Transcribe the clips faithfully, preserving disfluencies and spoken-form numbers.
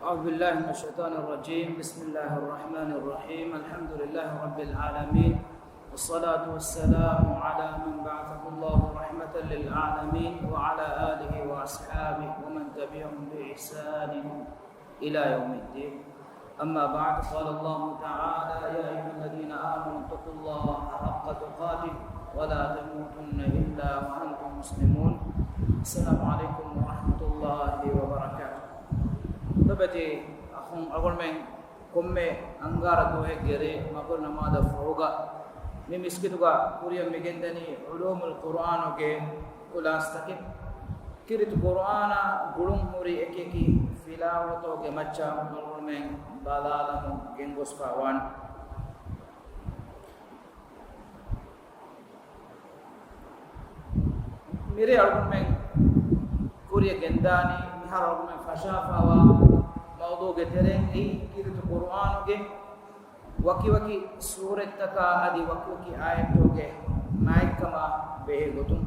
أعوذ بالله من الشيطان الرجيم. بسم الله الرحمن الرحيم. الحمد لله رب العالمين. والصلاة والسلام على من بعثه الله رحمة للعالمين وعلى آله وأصحابه ومن تبعهم بإحسان إلى يوم الدين. أما بعد، قال الله تعالى: يا أيها الذين آمنوا اتقوا الله حق تقاته ولا تموتن إلا وأنتم مسلمون. السلام عليكم ورحمة الله وبركاته. ލޮބުވެތި އަޚުން، އަޅުގަނޑުމެން ކޮންމެ އަންގާރަ ދުވަހެއްގެ ރޭ މަޣްރިބު ނަމާދަށް ފަހުގަ މި މިސްކިތުގަ ކުރިއަށް މިގެންދަނީ ޢުލޫމުލް ޤުރުއާނުގެ ޚުލާޞަތަކެއް. ކީރިތި ޤުރުއާނާ ގުޅުން ހުރި އެކިއެކި ތިލާވަތުގެ މައްޗަށް އަޅުގަނޑުމެން ބަލާލަމުން ގެންގޮސްފަ ވާނެ. މިރޭ އަޅުގަނޑުމެން ކުރިއަށް ގެންދާނީ މިހާރު އަޅުގަނޑުމެން ފަށާފައިވާ މައުޟޫޢުގެ ތެރެއިން އެއީ ކީރިތި ޤުރުއާނުގެ ވަކިވަކި ސޫރަތްތަކާ އަދި ވަކިވަކި އާޔަތުގެ މާތްކަމާ ބެހޭ ގޮތުން.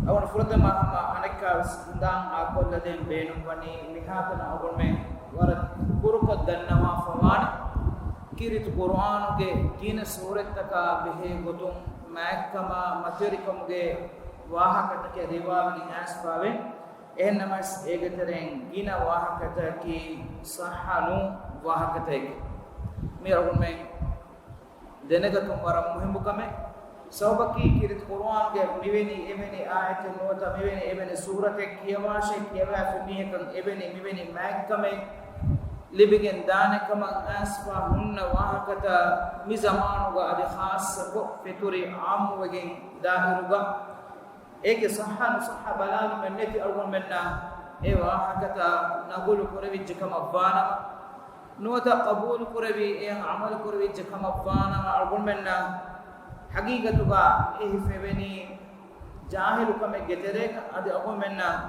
އަޅުގަނޑު ފުރަތަމަ ހަމަ އަނެއްކާވެސް ހިނދާން އާކޮށްލަދޭން ބޭނުންވަނީ މިހާތަނަށް އަޅުގަނޑުމެން ވަރަށް ކުރުކޮށް ދަންނަވާފަވާނެ. ކީރިތި ޤުރުއާނުގެ ގިނަ ސޫރަތްތަކާ ބެހޭ ގޮތުން މާތްކަމާ މަތިވެރިކަމުގެ ވާހަކަތަކެއް ރިވާވެގެން އައިސްފަވޭ. އެހެންނަމަވެސް އޭގެ ތެރެއިން ގިނަ ވާހަކަތަކަކީ ޞައްޙަ ނޫން ވާހަކަތަކެއް. މި އަޅުގަނޑުމެން ދެނެގަތުން ވަރަށް މުހިއްމު ކަމެއް. ސަބަބަކީ ކީރިތި ޤުރުއާނުގެ މިވެނި އެވެނި އާޔަތެއް ނުވަތަ މިވެނި އެވެނި ސޫރަތެއް ކިޔަވާށޭ، ކިޔަވާފި މީހަކަށް އެވެނި މިވެނި މާތްކަމެއް ލިބިގެން ދާނެ ކަމަށް އައިސްފަ ހުންނަ ވާހަކަތައް މި ޒަމާނުގަ އަދި ޚާއްޞަކޮށް ފެތުރި ޢާއްމުވެގެން ދާއިރުގަ އޭގެ ޞައްޙަ ނުޞައްޙަ ބަލާލުމެއް ނެތި އަޅުގަނޑުމެންނަށް އެ ވާހަކަތައް ނަގުލު ކުރެވިއްޖެ ކަމަށް ވާނަމަ، ނުވަތަ ޤަބޫލު ކުރެވި އެއަށް ޢަމަލު ކުރެވިއްޖެ ކަމަށް ވާނަމަ، އަޅުގަނޑުމެންނަށް ޙަޤީޤަތުގަ އެ ހިފެވެނީ ޖާހިލުކަމެއްގެ ތެރޭގަ. އަދި އަޅުގަނޑުމެންނަށް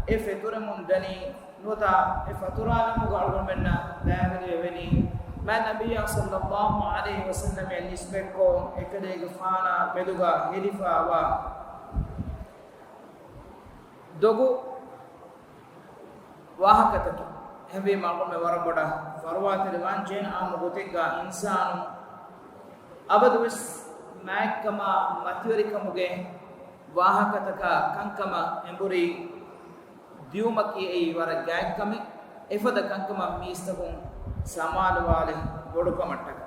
އެ ފެތުރެމުން ދަނީ ނުވަތަ އެ ފަތުރާލުމުގަ އަޅުގަނޑުމެންނަށް ބައިވެރިވެވެނީ މާތް ނަބިއްޔާ ޞައްލައްލާހު ޢަލައިހި ވަސައްލަމަށް ނިސްބަތްކޮށް އެކަލޭގެފާނާ މެދުގަ ހެދިފައިވާ ދޮގު ވާހަކަތަކެއް. އެހެންވީމަ އަޅުގަނޑުމެން ވަރަށް ބޮޑަށް ފަރުވާތެރިވާންޖެހޭނެ. ޢާއްމު ގޮތެއްގަ އިންސާނުން އަބަދުވެސް މާތްކަމާ މަތިވެރިކަމުގެ ވާހަކަތަކާ ކަންކަމަށް އެނބުރި ދިއުމަކީ އެއީ ވަރަށް ގާތްކަމެއް. އެފަދަ ކަންކަމަށް މީސްތަކުން ސަމާލުވާލެ ބޮޑުކަމަށްޓަކާ.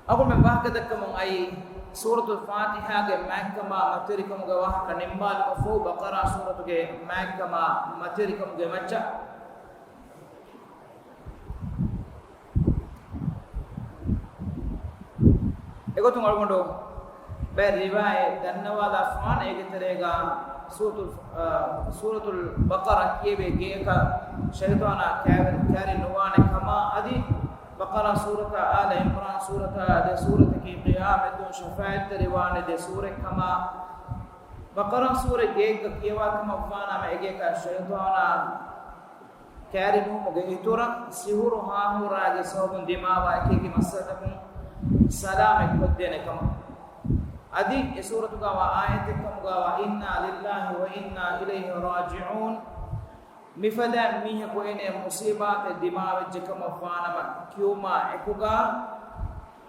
އަޅުގަނޑުމެން ވާހަކަ ދައްކަމުން އައީ ސޫރަތުލް ފާތިޙާގެ މާތްކަމާ މަތިވެރިކަމުގެ ވާހަކަ ނިންމާލުމަށްފަހު، ބަޤަރާ ސޫރަތުގެ މާތްކަމާ މަތިވެރިކަމުގެ މައްޗަށް. އެގޮތުން އަޅުގަނޑު ބައެއް ރިވާޔަތް ދަންނަވާލާފާނެ. އޭގެ ތެރޭގަ ސޫރަތުލް، އާ، ސޫރަތުލް ބަޤަރާ ކިޔެވޭ ގެއަކަށް ޝައިޠާނާ ކާރި، ކާރި ނުވާނެ ކަމާ އަދި ބަޤަރާ ސޫރަތާ އާލަ ޢިމްރާން ސޫރަތާ ދެ ސޫރަތަކީ ޤިޔާމަތްދުވަހު ޝަފާޢަތްތެރިވާނެ ދެ ސޫރަތް ކަމާ، ބަޤަރާ ސޫރަ ގެއެއްގަ ކިޔަވާ ކަމަށްވާނަމަ އެގެއަކަށް ޝައިޠާނާ ކާރި ނުވުމުގެ އިތުރަށް ސިހުރު ހާހުރާގެ ސަބަބުން ދިމާވާ އެކިއެކި މައްސަލަތަކުން ސަލާމަތް ކޮށްދޭނެ ކަމަށް. އަދި އެ ސޫރަތުގަވާ އާޔަތެއް ކަމުގަވާ، إنا لله وإنا إليه راجعون، މިފަދައިން މީހަކު އޭނައަށް މުޞީބާތެއް ދިމާވެއްޖެ ކަމަށް ވާނަމަ ކިޔުމާ އެކުގަ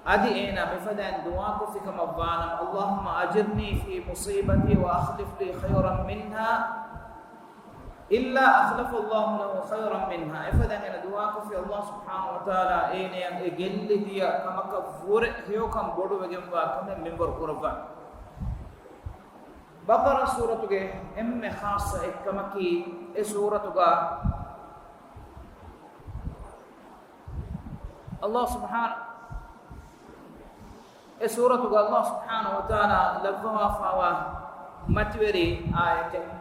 އަދި އޭނާ މިފަދައިން ދުޢާކޮށްފި ކަމަށް ވާނަމަ، اللهم أجرني في مصيبتي وأخلف لي خيرا منها إلا أخلف الله له خيرا منها. އެފަދައިން އޭނަ ދުޢާކޮށްފި، ﷲ ސުބްޙާނަހޫ ވަތަޢާލާ އޭނަޔަށް އެ ގެއްލިދިޔަ ކަމަކަށްވުރެ ހެޔޮކަން ބޮޑުވެގެންވާ ކަމެއް މިންވަރު ކުރައްވާ. ބަޤަރާ ސޫރަތުގެ އެންމެ ޚާއްޞަ އެއްކަމަކީ، އެ ސޫރަތުގަ ﷲ ސުބްޙާނަ، އެ ސޫރަތުގަ ﷲ ސުބްޙާނަހޫ ވަތަޢާލާ ލައްވަވާފައިވާ މަތިވެރި އާޔަތެއް.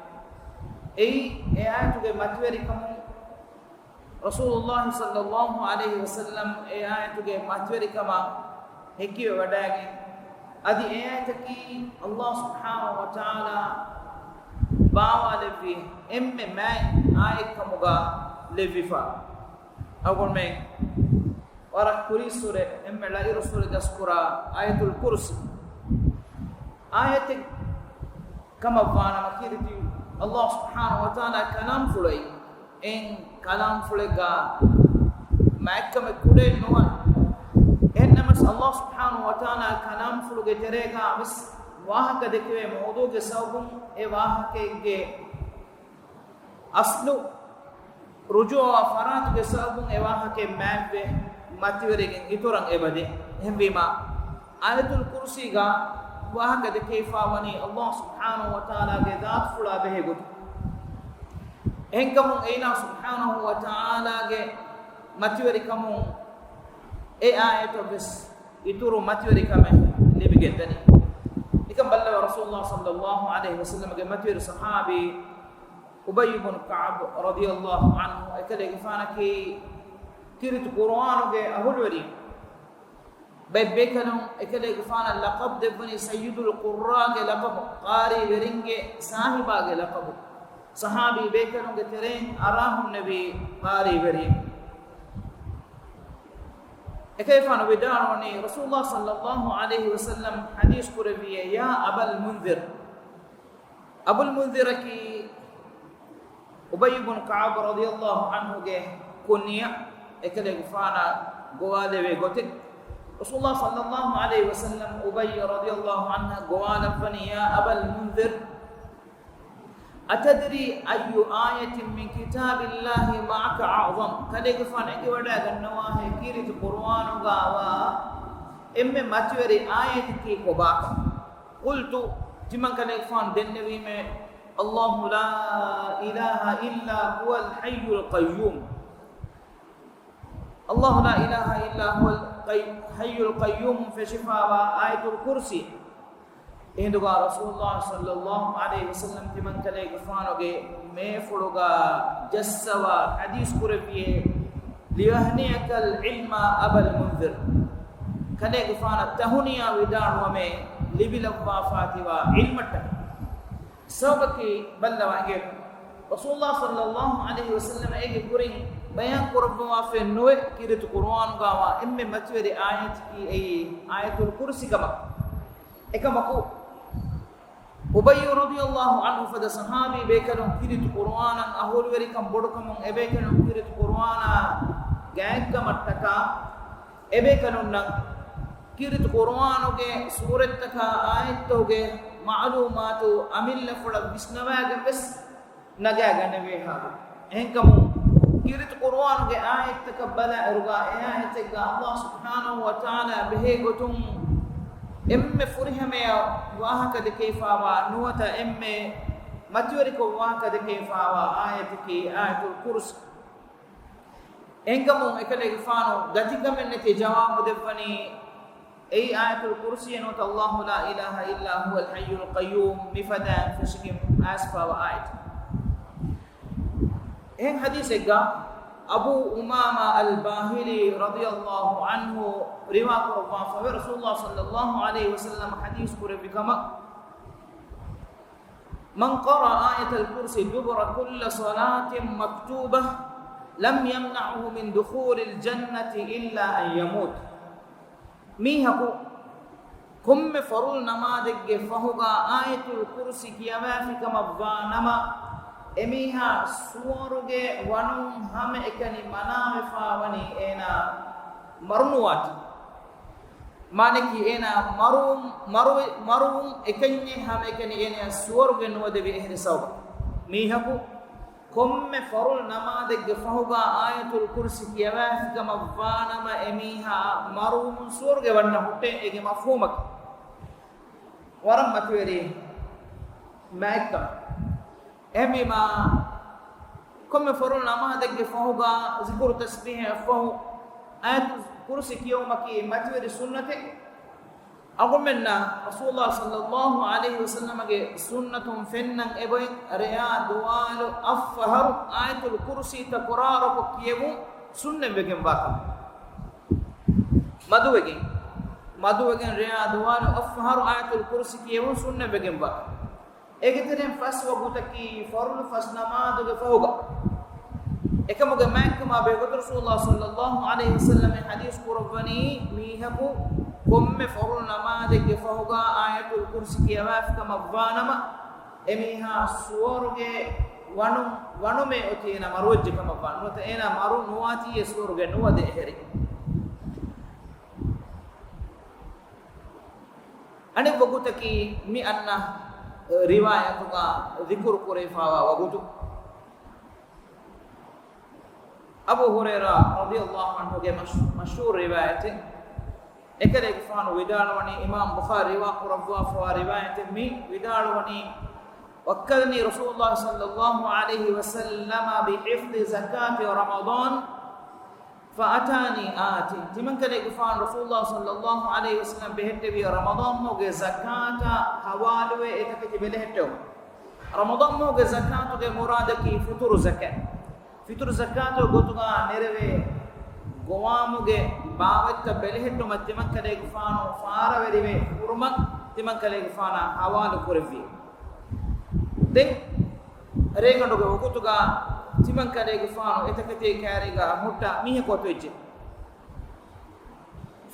އެއީ، އެ އާޔަތުގެ މަތިވެރިކަމުން ރަސޫލުﷲ ޞައްލަﷲ ޢަލައިހި ވަސައްލަމް އެ އާޔަތުގެ މަތިވެރިކަމަށް ހެކިވެވަޑައިގެން، އަދި އެ އާޔަތަކީ ﷲ ސުބްޙާނަހޫ ވަތަޢާލާ ބާވާލެއްވި އެންމެ މާތް އާޔަތްކަމުގަ ލެއްވިފަ. އަޅުގަނޑުމެން ވަރަށް ކުރީއްސުރެ އެންމެ ޅައިރުއްސުރެ ދަސްކުރާ އާޔަތުލް ކުރުސީ އާޔަތެއް ކަމަށްވާނަމަ، ކީރިތި ﷲ ސުބްޙާނަހޫ ވަތަޢާލާ ކަލާމްފުޅު އެއީ، އެއިން ކަލާމްފުޅެއްގަ މާތްކަމެއް ކުޑައެއް ނުވާނެ. އެހެންނަމަސް ﷲ ސުބްޙާނަހޫ ވަތަޢާލާ ކަލާމްފުޅުގެ ތެރޭގަ ވެސް ވާހަކަ ދެކެވޭ މައުޟޫގެ ސަބަބުން އެ ވާހަކައެއްގެ އަސްލު ރުޖޫޢަވާ ފަރާތުގެ ސަބަބުން އެ ވާހަކައެއް މާތްވެ، މަތިވެރިގެން އިތުރަށް އެބަދޭ. އެހެންވީމާ، އާޔަތުލް ކުރުސީގަ ވާހަކަ ދެކެވިފާވަނީ ﷲ ސުބްޙާނަހޫ ވަތަޢާލާގެ ޛާތުފުޅާ ބެހޭ ގޮތުން. އެހެންކަމުން އެއިލާހު ސުބްޙާނަހޫ ވަތަޢާލާގެ މަތިވެރިކަމުން އެ އާޔަތަށް ވެސް އިތުރު މަތިވެރިކަމެއް ލިބިގެންދަނީ. ނިކަން ބައްލަވާ، ރަސޫލުﷲ ޞައްލައްލާހު ޢަލައިހި ވަސައްލަމްގެ މަތިވެރި ޞަޙާބީ އުބައްޔު ބުނު ކަޢަބް ރަޟިޔައްލާހު ޢަންހު އެކަލޭގެފާނަކީ ކީރިތި ޤުރުއާނުގެ އަހުލުވެރި. ބައެއް ބޭކަލުން އެކަލޭގެފާނަށް ލަޤަބް ދެއްވަނީ ސައްޔިދުލް ޤުއްރާގެ ލަޤަބު، ޤާރީވެރިންގެ ސާހިބާގެ ލަޤަބު. ޞަޙާބީ ބޭކަލުންގެ ތެރެއިން އަރާހުންނެވީ ޤާރީވެރިން. އެކަލޭގެފާނު ވިދާޅުވަނީ، ރަސޫލުﷲ ޞައްލައްލާހު ޢަލައިހި ވަސައްލަމް ޙަދީޘް ކުރެއްވިއޭ، يا أبا المنذر. އަބުލް މުންޛިރަކީ އުބައްޔު ބުނު ކަޢަބް ރަޟިޔައްލާހު ޢަންހުގެ ކުންޔަ، އެކަލޭގެފާނާ ގޮވާލެވޭ ގޮތެއް. ރަސޫލުﷲ ޞައްލައްލާހު ޢަލައިހި ވަސައްލަމް އުބައްޔު ރަޟިޔައްލާހު ޢަންހަށް ގޮވާލައްވަނީ، يا أبا المنذر، أتدري أي آية من كتاب الله معك أعظم؟ ކަލޭގެފާނު އެނގިވަޑައިގަންނަވާހޭ، ކީރިތި ޤުރުއާނުގަވާ އެންމެ މަތިވެރި އާޔަތަކީ ކޮބާކަން؟ قلت، ތިމަން ކަލޭގެފާނު ދެންނެވީމޭ، الله لا إله إلا هو الحي القيوم. الله لا إله إلا هو الحي القيوم ފެށިފާވާ އާޔަތުލް ކުރުސީ. އެހިނދުގަ ރަސޫލުﷲ ޞައްލައްލާހު ޢަލައިހި ވަސައްލަމް ތިމަން ކަލޭގެފާނުގެ މޭފުޅުގަ ޖައްސަވާ ޙަދީޘް ކުރެއްވިއޭ، لأهنيك العلم أبا المنذر. ކަލޭގެފާނަށް ތަހުނިޔާ ވިދާޅުވަމޭ، ލިބިލައްވާފާތިވާ ޢިލްމަށްޓަކައި. ސަބަބަކީ ބައްލަވާ އިނގޭ، ރަސޫލުﷲ ޞައްލައްލާހު ޢަލައިހި ވަސައްލަމަ އޭގެ ކުރިން ބަޔާން ކުރައްވަވާފައެއް ނުވޭ، ކީރިތި ޤުރުއާނުގަވާ އެންމެ މަތިވެރި އާޔަތަކީ އެއީ އާޔަތުލް ކުރުސި ކަމަށް. އެކަމަކު، އުބައްޔު ރަޟިޔައްލާހު ޢަންހު ފަދަ ޞަޙާބީ ބޭކަލުން ކީރިތި ޤުރުއާނަށް އަހުލުވެރިކަން ބޮޑުކަމުން އެބޭކަލުން ކީރިތި ޤުރުއާނާ ގާތްކަމަށްޓަކާ، އެބޭކަލުންނަށް ކީރިތި ޤުރުއާނުގެ ސޫރަތްތަކާ އާޔަތްތަކުގެ މަޢުލޫމާތު އަމިއްލަފުޅަށް ވިސްނަވާގެން ވެސް ނަގާގަނެވޭ ހާލު. އެހެންކަމުން، ކީރިތި ޤުރުއާނުގެ އާޔަތްތަކަށް ބަލާއިރުގަ އެ އާޔަތެއްގަ ﷲ ސުބްޙާނަހޫ ވަތަޢާލާ ބެހޭ ގޮތުން އެންމެ ފުރިހަމަޔަށް ވާހަކަ ދެކެވިފާވާ ނުވަތަ އެންމެ މަތިވެރިކޮށް ވާހަކަ ދެކެވިފާވާ އާޔަތަކީ އާޔަތުލް ކުރުސި. އެހެންކަމުން އެކަލޭގެފާނު ދަތިކަމެއް ނެތި ޖަވާބު ދެއްވަނީ، އެއީ އާޔަތުލް ކުރުސީ ނުވަތަ الله لا إله إلا هو الحي القيوم މިފަދައިން ފެށިގެން އައިސްފާވާ އާޔަތެއް. އެހެން ޙަދީޘެއްގަ އަބޫ އުމާމާ އަލް ބާހިލީ ރަޟިޔައްލާހު ޢަންހު ރިވާކުރައްވާފަވޭ، ރަސޫލުﷲ ޞައްލައްލާހު ޢަލައިހި ވަސައްލަމަ ޙަދީޘް ކުރެއްވި ކަމަށް، من قرأ آية الكرسي دبر كل صلاة مكتوبة لم يمنعه من دخول الجنة إلا أن يموت. މީހަކު ކޮންމެ ފަރުޟު ނަމާދެއްގެ ފަހުގަ އާޔަތުލް ކުރުސި ކިޔަވައިފި ކަމަށްވާ ނަމަ، އެމީހާ ސުވަރުގެ ވަނުން ހަމައެކަނި މަނާވެފާވަނީ އޭނާ މަރުނުވާތީ. މާނައަކީ އޭނާ މަރުވުން، މަރުވެ-، މަރުވުން އެކަންޏެއް ހަމައެކަނި އޭނާ ސުވަރުގެ ނުވަދެވި އެހެނި ސަބަބަށް. މީހަކު ކޮންމެ ފަރުޟު ނަމާދެއްގެ ފަހުގަ އާޔަތުލް ކުރުސި ކިޔަވައިފި ކަމަށްވާނަމަ އެމީހާ މަރުވުމުން ސުވަރުގެ ވަންނަ ހުއްޓޭ އޭގެ މަފްހޫމަކީ. ވަރަށް މަތިވެރި މާތްކަމެއް. އެހެންވީމާ، ކޮންމެ ފަރުޟު ނަމާދެއްގެ ފަހުގަ ޒިކުރު ތަސްބީޙަށްފަހު އާޔަތުލް ކުރުސި ކިޔެވުމަކީ މަތިވެރި ސުންނަތެއް. އަޅުގަނޑުމެންނަށް ރަސޫލުﷲ ޞައްލައްލާހު ޢަލައިހި ވަސައްލަމަގެ ސުންނަތުން ފެންނަން އެބައޮތް، ރެޔާ ދުވާލު އަށްފަހަރު އާޔަތުލް ކުރުސީ ތަކުރާރުކޮށް ކިޔެވުން ސުންނަތްވެގެންވާކަމަށް. މަދުވެގެން، މަދުވެގެން ރެޔާ ދުވާލު އަށްފަހަރު އާޔަތުލް ކުރުސި ކިޔެވުން ސުންނަތްވެގެންވާ. އޭގެ ތެރެއިން ފަސް ވަގުތަކީ ފަރުޟު ފަސް ނަމާދުގެ ފަހުގަ. އެކަމުގެ މާތްކަމާ ބެހޭގޮތުން ރަސޫލުﷲ ޞައްލައްލާހު ޢަލައިހި ވަސައްލަމަ ޙަދީޘް ކުރައްވަނީ، މީހަކު ކޮންމެ ފަރުޟު ނަމާދެއްގެ ފަހުގަ އާޔަތުލް ކުރުސި ކިޔަވައިފި ކަމަށްވާނަމަ، އެމީހާ ސުވަރުގެ ވަނު، ވަނުމޭ އޮތީ އޭނާ މަރުވެއްޖެ ކަމަށްވާނެ. ނުވަތަ އޭނާ މަރު ނުވާތީ އެ ސުވަރުގެ ނުވަދެ އެހެރި. އަނެއް ވަގުތަކީ މި އަންނަ ރިވާޔަތުގަ ޛިކުރު ކުރެވިފާވާ ވަގުތު. އަބޫ ހުރައިރާ ރަޟިޔަﷲ ޢަންހުގެ މަޝް، މަޝްހޫރު ރިވާޔަތެއް. އެކަލޭގެފާނު ވިދާޅުވަނީ، އިމާމް ބުޚާރީ ރިވާ ކުރައްވާފަވާ ރިވާޔަތެއް މި ވިދާޅުވަނީ، وكلني رسول الله صلى الله عليه وسلم بحفظ زكاة رمضان فأتاني آت. ތިމަންކަލޭގެފާނު ރަސޫލުﷲ ޞައްލަﷲ ޢަލައިހި ވަސައްލަމަ ބެހެއްޓެވި ރަމަޟާން މަހުގެ ޒަކާތާ ހަވާލުވެ އެތަކެތި ބެލެހެއްޓެވުމަށް. ރަމަޟާން މަހުގެ ޒަކާތުގެ މުރާދަކީ ފިޠުރު ޒަކާތް. ފިޠުރު ޒަކާތުގެ ގޮތުގަ ނެރެވޭ ގޮވާމުގެ ބާވަތްތައް ބެލެހެއްޓުމަށް ތިމަންކަލޭގެފާނު ފާރަވެރިވެ ހުރުމަށް ތިމަންކަލޭގެފާނާ ހަވާލު ކުރެއްވި. ދެން ރޭގަނޑުގެ ވަގުތުގަ ތިމަންކަލޭގެފާނު އެތަކެތި ކައިރީގަ ހުއްޓަ މީހަކު އަތުވެއްޖެ.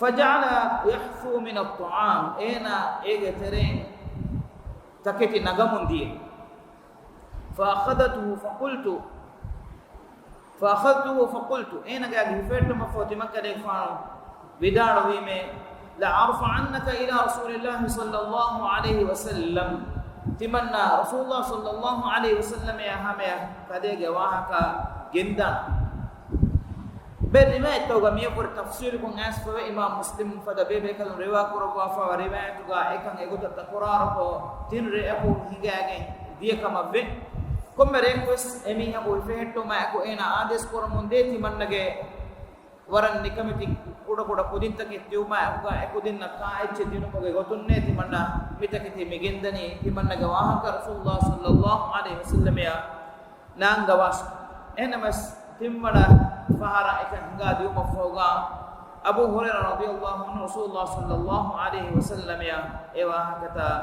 فجعل يحثو من الطعام، އޭނާ އޭގެ ތެރެއިން ތަކެތި ނަގަމުން ދިޔަ. فأخذته فقلت، فأخذته فقلت، އޭނާގެ ހިފެހެއްޓުމަށްފަހު ތިމަންކަލޭގެފާނު ވިދާޅުވީމޭ، لأرفعنك إلى رسول الله صلى الله عليه وسلم، ތިމަންނާ ރަސޫލުﷲ ޞައްލަﷲ ޢަލައިހި ވަސައްލަމައާ ހަމަޔަށް ކަލޭގެ ވާހަކަ ގެންދާނަން. ބައެއް ރިވާޔަތްތަކުގަ މިއަށްވުރެ ތަފްޞީލުކޮށް އައިސްފަވޭ، އިމާމް މުސްލިމް ފަދަ ބޭބޭކަލުން ރިވާ ކުރައްވާފައިވާ ރިވާޔަތުގަ އެކަން އެގޮތަށް ތަކުރާރުކޮށް ތިން ރެއަކު ހިނގައިގެން ދިޔަ ކަމަށްވޭ. ކޮންމެ ރެއަކުވެސް އެމީހަކު ހިފެހެއްޓުމަށް އެކު އޭނާ އާދޭސް ކުރަމުންދޭ ތިމަންނަގެ ވަރަށް ނިކަމެތި ކުޑަކުޑަ ކުދިންތަކެއް ތިބުމާ އެކުގަ އެކުދިންނަށް ކާއެއްޗެއް ދިނުމުގެ ގޮތުންނޭ ތިމަންނަ މިތަކެތި މި ގެންދަނީ. ތިމަންނަގެ ވާހަކަ ރަސޫލުﷲ ޞައްލަﷲ ޢަލައިހި ވަސައްލަމައަށް ނާންގަވާށި. އެހެންނަމަވެސް ތިންވަނަ ފަހަރަށް އެކަން ހިނގާ ދިޔުމަށްފަހުގަ އަބޫ ހުރައިރާ ރަޟިޔަﷲ ޢަންހު ރަސޫލުﷲ ޞައްލަﷲ ޢަލައިހި ވަސައްލަމައަށް އެ ވާހަކަތައް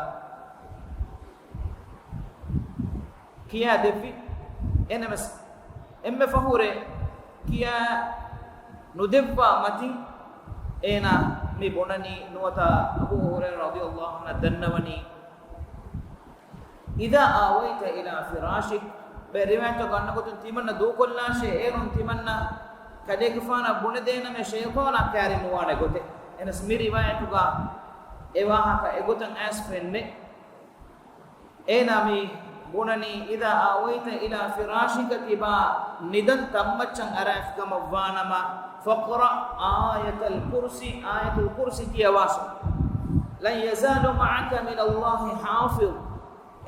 ކިޔާ ދެއްވި. އެހެންނަމަވެސް އެންމެ ފަހުރެ ކިޔާ ނުދެއްވާ މަތިން އޭނާ މި ބުނަނީ ނުވަތަ އަބޫ ހުރައިރާ ރަޟިޔަﷲ ޢަންހު ދަންނަވަނީ، إذا آويت إلى فراشك، ބައެއް ރިވާޔަތްތަކުގަ އަންނަ ގޮތުން ތިމަންނަ ދޫކޮށްލާށޭ، އޭރުން ތިމަންނަ ކަލޭގެފާނަށް ބުނެދޭނަމޭ ޝައިޠާނާ ކާރި ނުވާނެ ގޮތެއް. އެހެނަސް މި ރިވާޔަތުގަ އެ ވާހަކަ އެގޮތަށް އައިސް ފެންނެ. އޭނާ މި ބުނަނީ، إذا آويت إلى فراشك، ތިބާ ނިދަން ތަންމައްޗަށް އަރާފިކަމަށްވާނަމަ، فاقرأ آية الكرسي، އާޔަތުލް ކުރުސި ކިޔަވާށޭ. لن يزال معك من الله حافظ،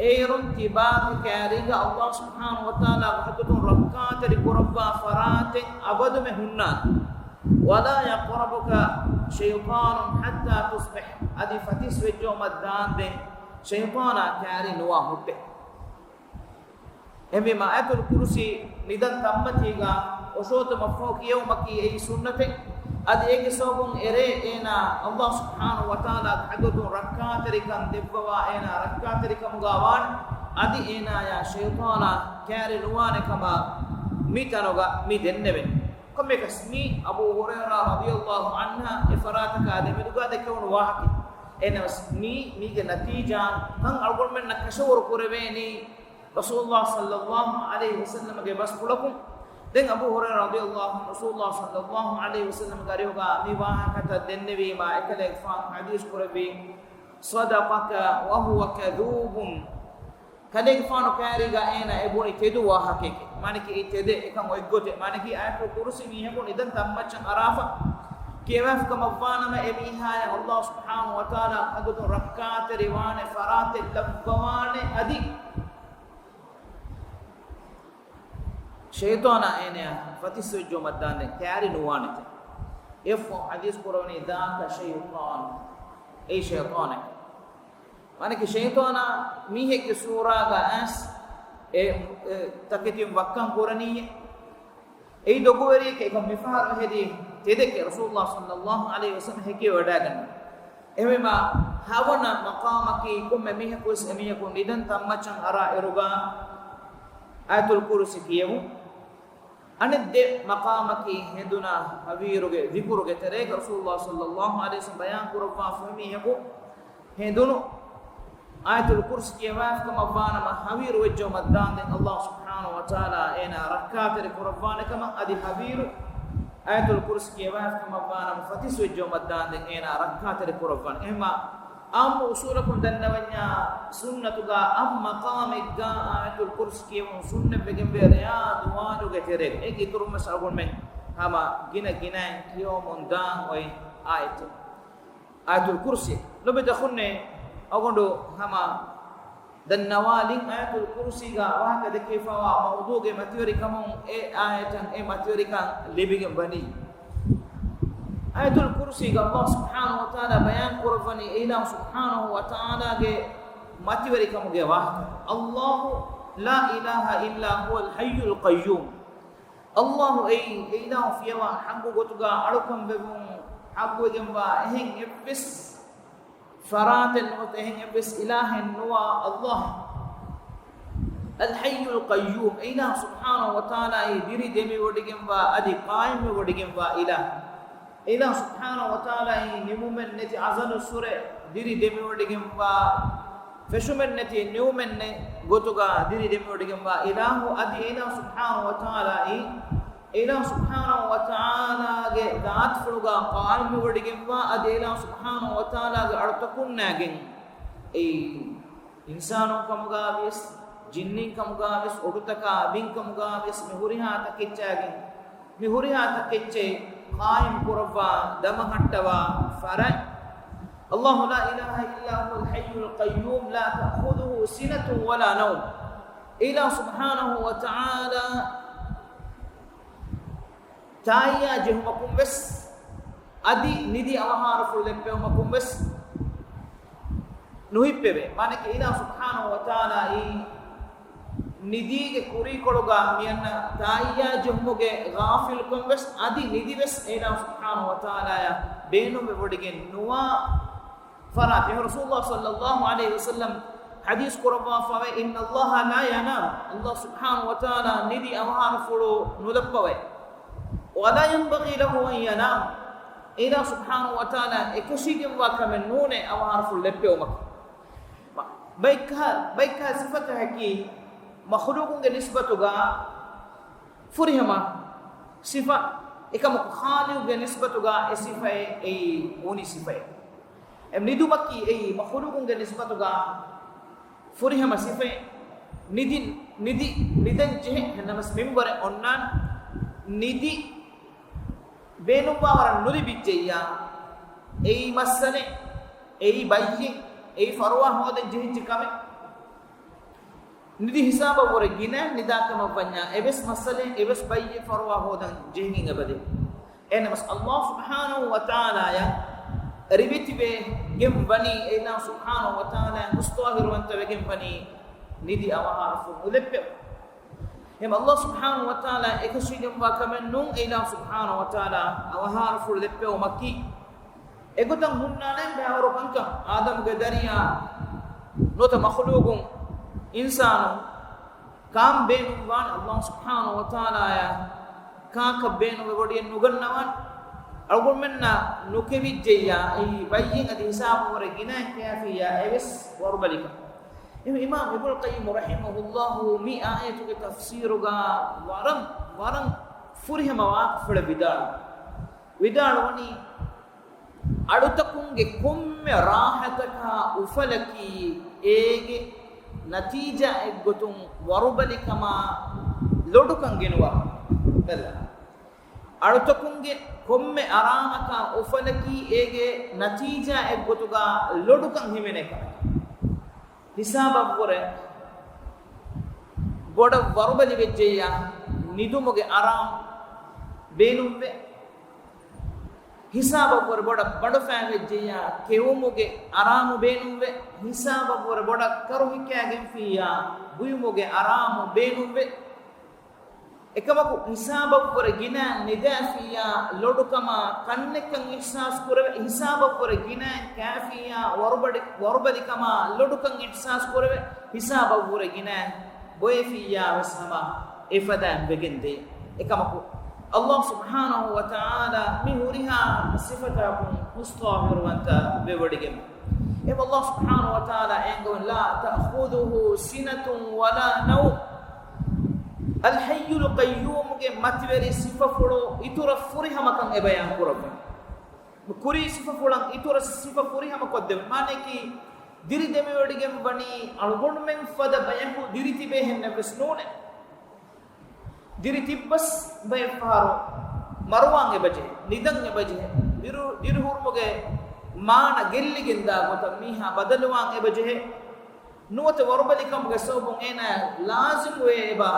އޭރުން ތިބާގެ ކާރީގަ ﷲ ސުބްޙާނަހޫ ވަތަޢާލާގެ ޙަޟްރަތުން ރައްކާތެރި ކުރައްވާ ފަރާތެއް އަބަދުމެ ހުންނާނެ. ولا يقربك شيطان حتى تصبح، އަދި ފަތިސް ވެއްޖައުމަށް ދާންދެން ޝައިޠާނާ ކާރި ނުވާ ހުއްޓޭ. އެހެންވީމަ އާޔަތުލް ކުރުސީ ނިދަން ތަންމަތީގަ އޮށޯތުމަށްފަހު ކިޔެވުމަކީ އެއީ ސުންނަތެއް. އަދި އޭގެ ސަބަބުން އެރޭ އޭނާ ﷲ ސުބްޙާނަހޫ ވަތަޢާލާގެ ޙަޟްރަތުން ރައްކާތެރިކަން ދެއްވަވާ އޭނާ ރައްކާތެރިކަމުގަ ވާނެ. އަދި އޭނާޔާ ޝައިޠާނާ ކާރި ނުވާނެ ކަމަށް މި ތަނުގަ މި ދެންނެވެން. ކޮންމެއަކަސް މީ އަބޫ ހުރައިރާ ރަޟިޔަﷲ ޢަންހާ އެ ފަރާތަކާ ދެމެދުގަ ދެކެވުނު ވާހަކަ. އެހެނަސް މީ، މީގެ ނަތީޖާ ކަން އަޅުގަނޑުމެންނަށް ކަށަވަރު ކުރެވޭނީ ރަސޫލުﷲ ޞައްލަﷲ ޢަލައިހި ވަސައްލަމަގެ ބަސްފުޅަކުން. ދެން އަބޫ ހުރައިރާ ރަޟިޔަﷲ ޢަންހު ރަސޫލުﷲ ޞައްލަﷲ ޢަލައިހި ވަސައްލަމަގެ އަރިހުގަ މި ވާހަކަތައް ދެންނެވީމާ އެކަލޭގެފާނު ޙަދީޘް ކުރެއްވީ، صدقك وهو كذوب. ކަލޭގެފާނު ކާރީގަ އޭނާ އެ ބުނި ތެދު ވާހަކައެކޭ. މާނަކީ އެ ތެދެއް އެކަން އޮތްގޮތެއް. މާނަކީ އާޔަތުލް ކުރުސީ މީހަކު ނިދަން ތަންމައްޗަށް އަރާފަ ކިޔަވާފިކަމަށްވާނަމަ، އެ މީހާޔަށް ﷲ ސުބްޙާނަހޫ ވަތަޢާލާ ޙަޟްރަތުން ރައްކާތެރިވާނެ ފަރާތެއް ލައްވަވާނެ އަދި ޝައިޠާނާ އޭނަޔާ ފަތިސް ވެއްޖައުމަށް ދާންދެން ކާރި ނުވާނެތެ. އެއަށްފަހު ޙަދީޘް ކުރެވުނީ، ذاك شيطان، އެއީ ޝައިޠާނެކޭ. މާނަކީ ޝައިޠާނާ މީހެއްގެ ސޫރާގަ އައިސް އެ، އެ ތަކެތިން ވައްކަން ކުރަނީއޭ. އެއީ ދޮގުވެރިއެކޭ. އެކަން މިފަހަރު ހެދީ ތެދެކޭ ރަސޫލުﷲ ޞައްލަﷲ ޢަލައިހި ވަސައްލަމަ ހެކިވެވަޑައިގަންނަނީ. އެހެންވީމާ ހަވަނަ މަޤާމަކީ ކޮންމެ މީހަކުވެސް އެމީހަކު ނިދަން ތަންމައްޗަށް އަރާ އިރުގަ އާޔަތުލް ކުރުސީ ކިޔެވުން. އަނެއް ދެ މަޤާމަކީ ހެނދުނާ ހަވީރުގެ ޛިކުރުގެ ތެރޭގަ ރަސޫލުﷲ ޞައްލަﷲ ޢަލައިހި ވަސައްލަމަ ބަޔާން ކުރައްވާފަ އެމީހަކު ހެނދުނު އާޔަތުލް ކުރްސި ކިޔަވާފިކަމަށްވާނަމަ ހަވީރު ވެއްޖައުމަށްދާންދެން އައްލާހު ސުބްޙާނަހު ވަތަޢާލާ އޭނާ ރައްކާތެރި ކުރައްވާނެކަމަށް، އަދި ހަވީރު އާޔަތުލް ކުރްސި ކިޔަވާފިކަމަށްވާނަމަ ފަތިސް ވެއްޖައުމަށްދާންދެން އޭނާ ރައްކާތެރި ކުރައްވާނެ. އެހެންމާ އާއްމު އުސޫލަކުން ދަންނަވަންޏާ ސުންނަތުގަ އަށް މަޤާމެއްގަ އާޔަތުލް ކުރްސި ކިޔެވުން ސުންނަތްވެގެންވޭ ރެޔާ ދުވާލުގެ ތެރޭގަ. އޭގެ އިތުރުންވެސް އަޅުގަނޑުމެން ހަމަ ގިނަ ގިނައިން ކިޔަވަމުން ދާން އޮތް އާޔަތެއް. އާޔަތުލް ކުރްސި. ލޮބުވެތި އަޚުންނޭ، އަޅުގަނޑު ހަމަ ދަންނަވާލިން އާޔަތުލް ކުރްސީގަ ވާހަކަ ދެކެވިފައިވާ މައުޟޫގެ މަތިވެރިކަމުން އެ އާޔަތަށް އެ މަތިވެރިކަން ލިބިގެން ވަނީ. އާޔަތުލް ކުރްސީގަ އައްލާހު ސުބްޙާނަހު ވަތަޢާލާ ބަޔާން ކުރައްވަނީ އެ އިލާހު ސުބްޙާނަހު ވަތަޢާލާގެ މަތިވެރިކަމުގެ ވާހަކަ. އައްލާހު لا إله إلا هو الحي القيوم. އައްލާހު އެއީ، އެ އިލާހު ފިޔަވާ ޙައްޤު ގޮތުގަ އަޅުކަން ވެވުން ޙައްޤުވެގެންވާ އެހެން އެއްވެސް ފަރާތެއް ނުވަތަ އެހެން އެއްވެސް އިލާހެއް ނުވާ އައްލާހު. الحي القيوم، އެ އިލާހު ސުބްޙާނަހު ވަތަޢާލާއީ ދިރި ދެމިވޮޑިގެންވާ އަދި ޤާއިމްވެވޮޑިގެންވާ އިލާހު. އެ އިލާހު ސުބްޙާނަހު ވަތަޢާލާއީ ނިމުމެއް ނެތި އަޒަލުއްސުރެ ދިރި ދެމިވޮޑިގެންވާ، ފެށުމެއް ނެތި ނިމުމެއް ނެތް ގޮތުގަ ދިރި ދެމިވޮޑިގެންވާ އިލާހު. އަދި އެ އިލާހު ސުބްޙާނަހު ވަތަޢާލާއީ، އެ އިލާހު ސުބްޙާނަހު ވަތަޢާލާގެ ޒާތުފުޅުގަ ޤާއިމްވެވޮޑިގެންވާ، އަދި އެ އިލާހު ސުބްޙާނަހު ވަތަޢާލާގެ އަޅުތަކުންނާގެން އެއީ އިންސާނުން ކަމުގަވިޔަސް، ޖިންނިން ކަމުގަވިޔަސް، އޮޑުތަކާ ބިން ކަމުގަވިޔަސް މި ހުރިހާ ތަކެއްޗާގެން، މި ހުރިހާ ތަކެއްޗެއް ޤާއިމް ކުރައްވާ ދަމަހައްޓަވާ ފަރާތް. الله لا إله إلا هو الحي القيوم لا تأخذه سنة ولا نوم. އެ އިލާހު ސުބްޙާނަހު ވަތަޢާލާ ތާއްޔާ ޖެހުމަކުން ވެސް، އަދި ނިދި އަވަހާރަފުޅު ލެއްޕެވުމަކުން ވެސް ނުހިއްޕެވޭ. މާނައަކީ އެ އިލާހު ސުބްޙާނަހު ވަތަޢާލާއީ ނިދީގެ ކުރީކޮޅުގަ މިއަންނަ ތާއްޔާ ޖެހުމުގެ ޣާފިލުކަން ވެސް، އަދި ނިދި ވެސް އެ އިލާހު ސުބްޙާނަހު ވަތަޢާލާއަށް ބޭނުންވެވޮޑިގެން ނުވާ ފަރާތެއް. ރަސޫލުﷲ ޞައްލަﷲު ޢަލައިހި ވަސައްލަމް ޙަދީޘް ކުރައްވާފައިވޭ، إن الله لا ينام، ﷲ ސުބްޙާނަހު ވަތަޢާލާ ނިދި އަވަހާރަފުޅު ނުލައްޕަވައޭ. ولا ينبغي له أن ينام، އެ އިލާހު ސުބްޙާނަހު ވަތަޢާލާ އެކަށީގެންވާ ކަމެއް ނޫނޭ އަވަހާރަފުޅު ލެއްޕެވުމަކީ. ބައެއްކަހަ، ބައެއްކަހަ ސިފަތަކަކީ މަޚްލޫޤުންގެ ނިސްބަތުގަ ފުރިހަމަ ސިފަ، އެކަމަކު ޚާލިޤުގެ ނިސްބަތުގަ އެ ސިފައެއް އެއީ އުނި ސިފައެއް. އެ ނިދުމަކީ އެއީ މަޚްލޫޤުންގެ ނިސްބަތުގަ ފުރިހަމަ ސިފައެއް. ނިދި، ނިދި، ނިދަން ޖެހޭ، ނަމަސް މިންވަރެއް އޮންނާނެ. ނިދި ބޭނުންވާވަރަށް ނުލިބިއްޖެއްޔާ، އެއީ މައްސަލެއް، އެއީ ބައްޔެއް، އެއީ ފަރުވާ ހޯދަން ޖެހިއްޖެ ކަމެއް. ނިދި ހިސާބަށްވުރެ ގިނަ ނިދާކަމަށްވަންޏާ، އެވެސް މައްސަލައެއް، އެވެސް ބައްޔެއް ފަރުވާ ހޯދަން ޖެހިގެން އެބަދޭ. އެހެންނަމަސް ﷲ ސުބްޙާނަހު ވަތަޢާލާއަށް ރިވެތިވެގެން ވަނީ، އެ އިލާހު ސުބްޙާނަހު ވަތަޢާލާއަށް މުސްތާހިރުވަންތަވެގެން ވަނީ ނިދި އަވަހާރަފުޅު ނުލެއްޕެވުން. އެހެން ﷲ ސުބްޙާނަހު ވަތަޢާލާ އެކަށީގެންވާ ކަމެއް ނޫން، އެ އިލާހު ސުބްޙާނަހު ވަތަޢާލާ އަވަހާރަފުޅު ލެއްޕެވުމަކީ. އެގޮތަށް ހުންނާނެ ބައިވަރު ކަންކަން، އާދަމުގެ ދަރިޔާ ނުވަތަ މަޚްލޫޤުން، އިންސާނުން ކާން ބޭނުންވާން ﷲ ސުބްޙާނަހު ވަތަޢާލާއަށް ކާކަށް ބޭނުންވެވޮޑިގެން ނުގަންނަވާން. އަޅުގަނޑުމެންނަށް ނުކެވިއްޖެއްޔާ، އެއީ ބައްޔެއް އަދި ހިސާބަށްވުރެ ގިނައިން ކާފިއްޔާ އެވެސް ވަރުބަލިކަން. އެހެން އިމާމް އިބްނުލް ޤައްޔިމް ރަޙިމަހުﷲ މި އާޔަތުގެ ތަފްސީރުގަ ވަރަށް، ވަރަށް ފުރިހަމަ ވާހަކަފުޅެއް ވިދާޅުވި، ވިދާޅުވަނީ، އަޅުތަކުންގެ ކޮންމެ ރާހަތަކާ އުފަލަކީ އޭގެ ނަތީޖާއެއްގޮތުން ވަރުބަލިކަމާ ލޮޑުކަން ގެނުވާ. ބަލަ. އަޅުތަކުންގެ ކޮންމެ އަރާމަކާ އުފަލަކީ އޭގެ ނަތީޖާއެއްގޮތުގަ ލޮޑުކަން ހިމެނޭ ކަމެއް. ހިސާބަށްވުރެ ބޮޑަށް ވަރުބަލި ވެއްޖެއްޔާ، ނިދުމުގެ އަރާމު ބޭނުންވެ. ހިސާބަށްވުރެ ބޮޑަށް ބަނޑުފައި ވެއްޖެއްޔާ، ކެއުމުގެ އަރާމު ބޭނުންވެ. ހިސާބަށްވުރެ ބޮޑަށް ކަރު ހިއްކާގެންފިއްޔާ، ބުއިމުގެ އަރާމު ބޭނުންވެ. އެކަމަކު، ހިސާބަށްވުރެ ގިނަ ނިދާފިއްޔާ، ލޮޑުކަމާ ކަންނެއްކަން އިޙްސާސް ކުރެވެ، ހިސާބަށްވުރެ ގިނައިން ކާފިއްޔާ، ވަރުބަޑި-، ވަރުބަލިކަމާ ލޮޑުކަން އިޙްސާސް ކުރެވެ، ހިސާބަށްވުރެ ގިނައިން ބޮއެފިއްޔާ ވެސް ހަމަ އެފަދައިން ވެގެންދޭ. އެކަމަކު، ﷲ ސުބްޙާނަހު ވަތަޢާލާ މި ހުރިހާ ސިފަތަކުން މުސްތާހިރުވަންތަ ވެވޮޑިގެން. އެ ﷲ ސުބްޙާނަހޫ ވަތަޢާލާ އެނގުން، "لا تأخذه سنة ولا نوم." އަލްޙައްޔުލް ޤައްޔޫމްގެ މަތިވެރި ސިފަފުޅު އިތުރަށް ފުރިހަމަކަން އެ ބަޔާން ކުރައްވަން. ކުރީ ސިފަފުޅަށް އިތުރަށް ސިފަ ފުރިހަމަ ކޮށްދެވެން. މާނައަކީ، ދިރި ދެމިވޮޑިގެން ވަނީ އަޅުގަނޑުމެން ފަދަ ބަޔަކު ދިރި ތިބޭހެންނެއްވެސް ނޫނޭ. ދިރި ތިއްބަސް ބައެއްފަހަރު މަރުވާން އެބަޖެހޭ، ނިދަން އެބަޖެހޭ، ދިރު-، ދިރިހުރުމުގެ މާނަ ގެއްލިގެން ދާ ގޮތަށް މީހާ ބަދަލުވާން އެބަޖެހޭ. ނުވަތަ ވަރުބަލިކަމުގެ ސަބަބުން އޭނާ ލާޒިމުވޭ އެބަ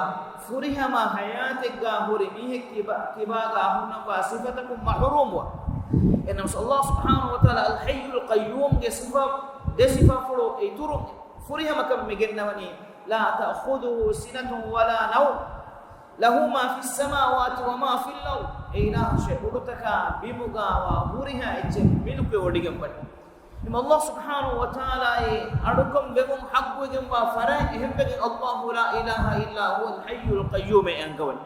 ފުރިހަމަ ހަޔާތެއްގަ ހުރި މީހެއް ކިބާ-، ކިބާގަ ހުންނަންވާ ސިފަތަކުން މަޙުރޫމުވާ. އެހެންނަމަވެސް ﷲ ސުބްޙާނަހޫ ވަތަޢާލާ އަލްޙައްޔުލް ޤައްޔޫމްގެ ސިފަ، ދެ ސިފަފުޅު އިތުރުން ފުރިހަމަކަން މި ގެންނަވަނީ، "لا تأخذه سنة ولا نوم له ما في السماوات وما في الأرض." އެ އިލާހަށޭ އުޑުތަކާ ބިމުގަވާ ހުރިހާ އެއްޗެއް މިލުކުވެވޮޑިގެންވަނީ. އެމަ ﷲ ސުބްޙާނަހޫ ވަތަޢާލާއީ އަޅުކަން ވެވުން ޙައްޤުވެގެންވާ ފަރާތް އެހެންވެގެން ﷲ لا إله إلا هو الحي القيوم އެ އަންގަވަނީ.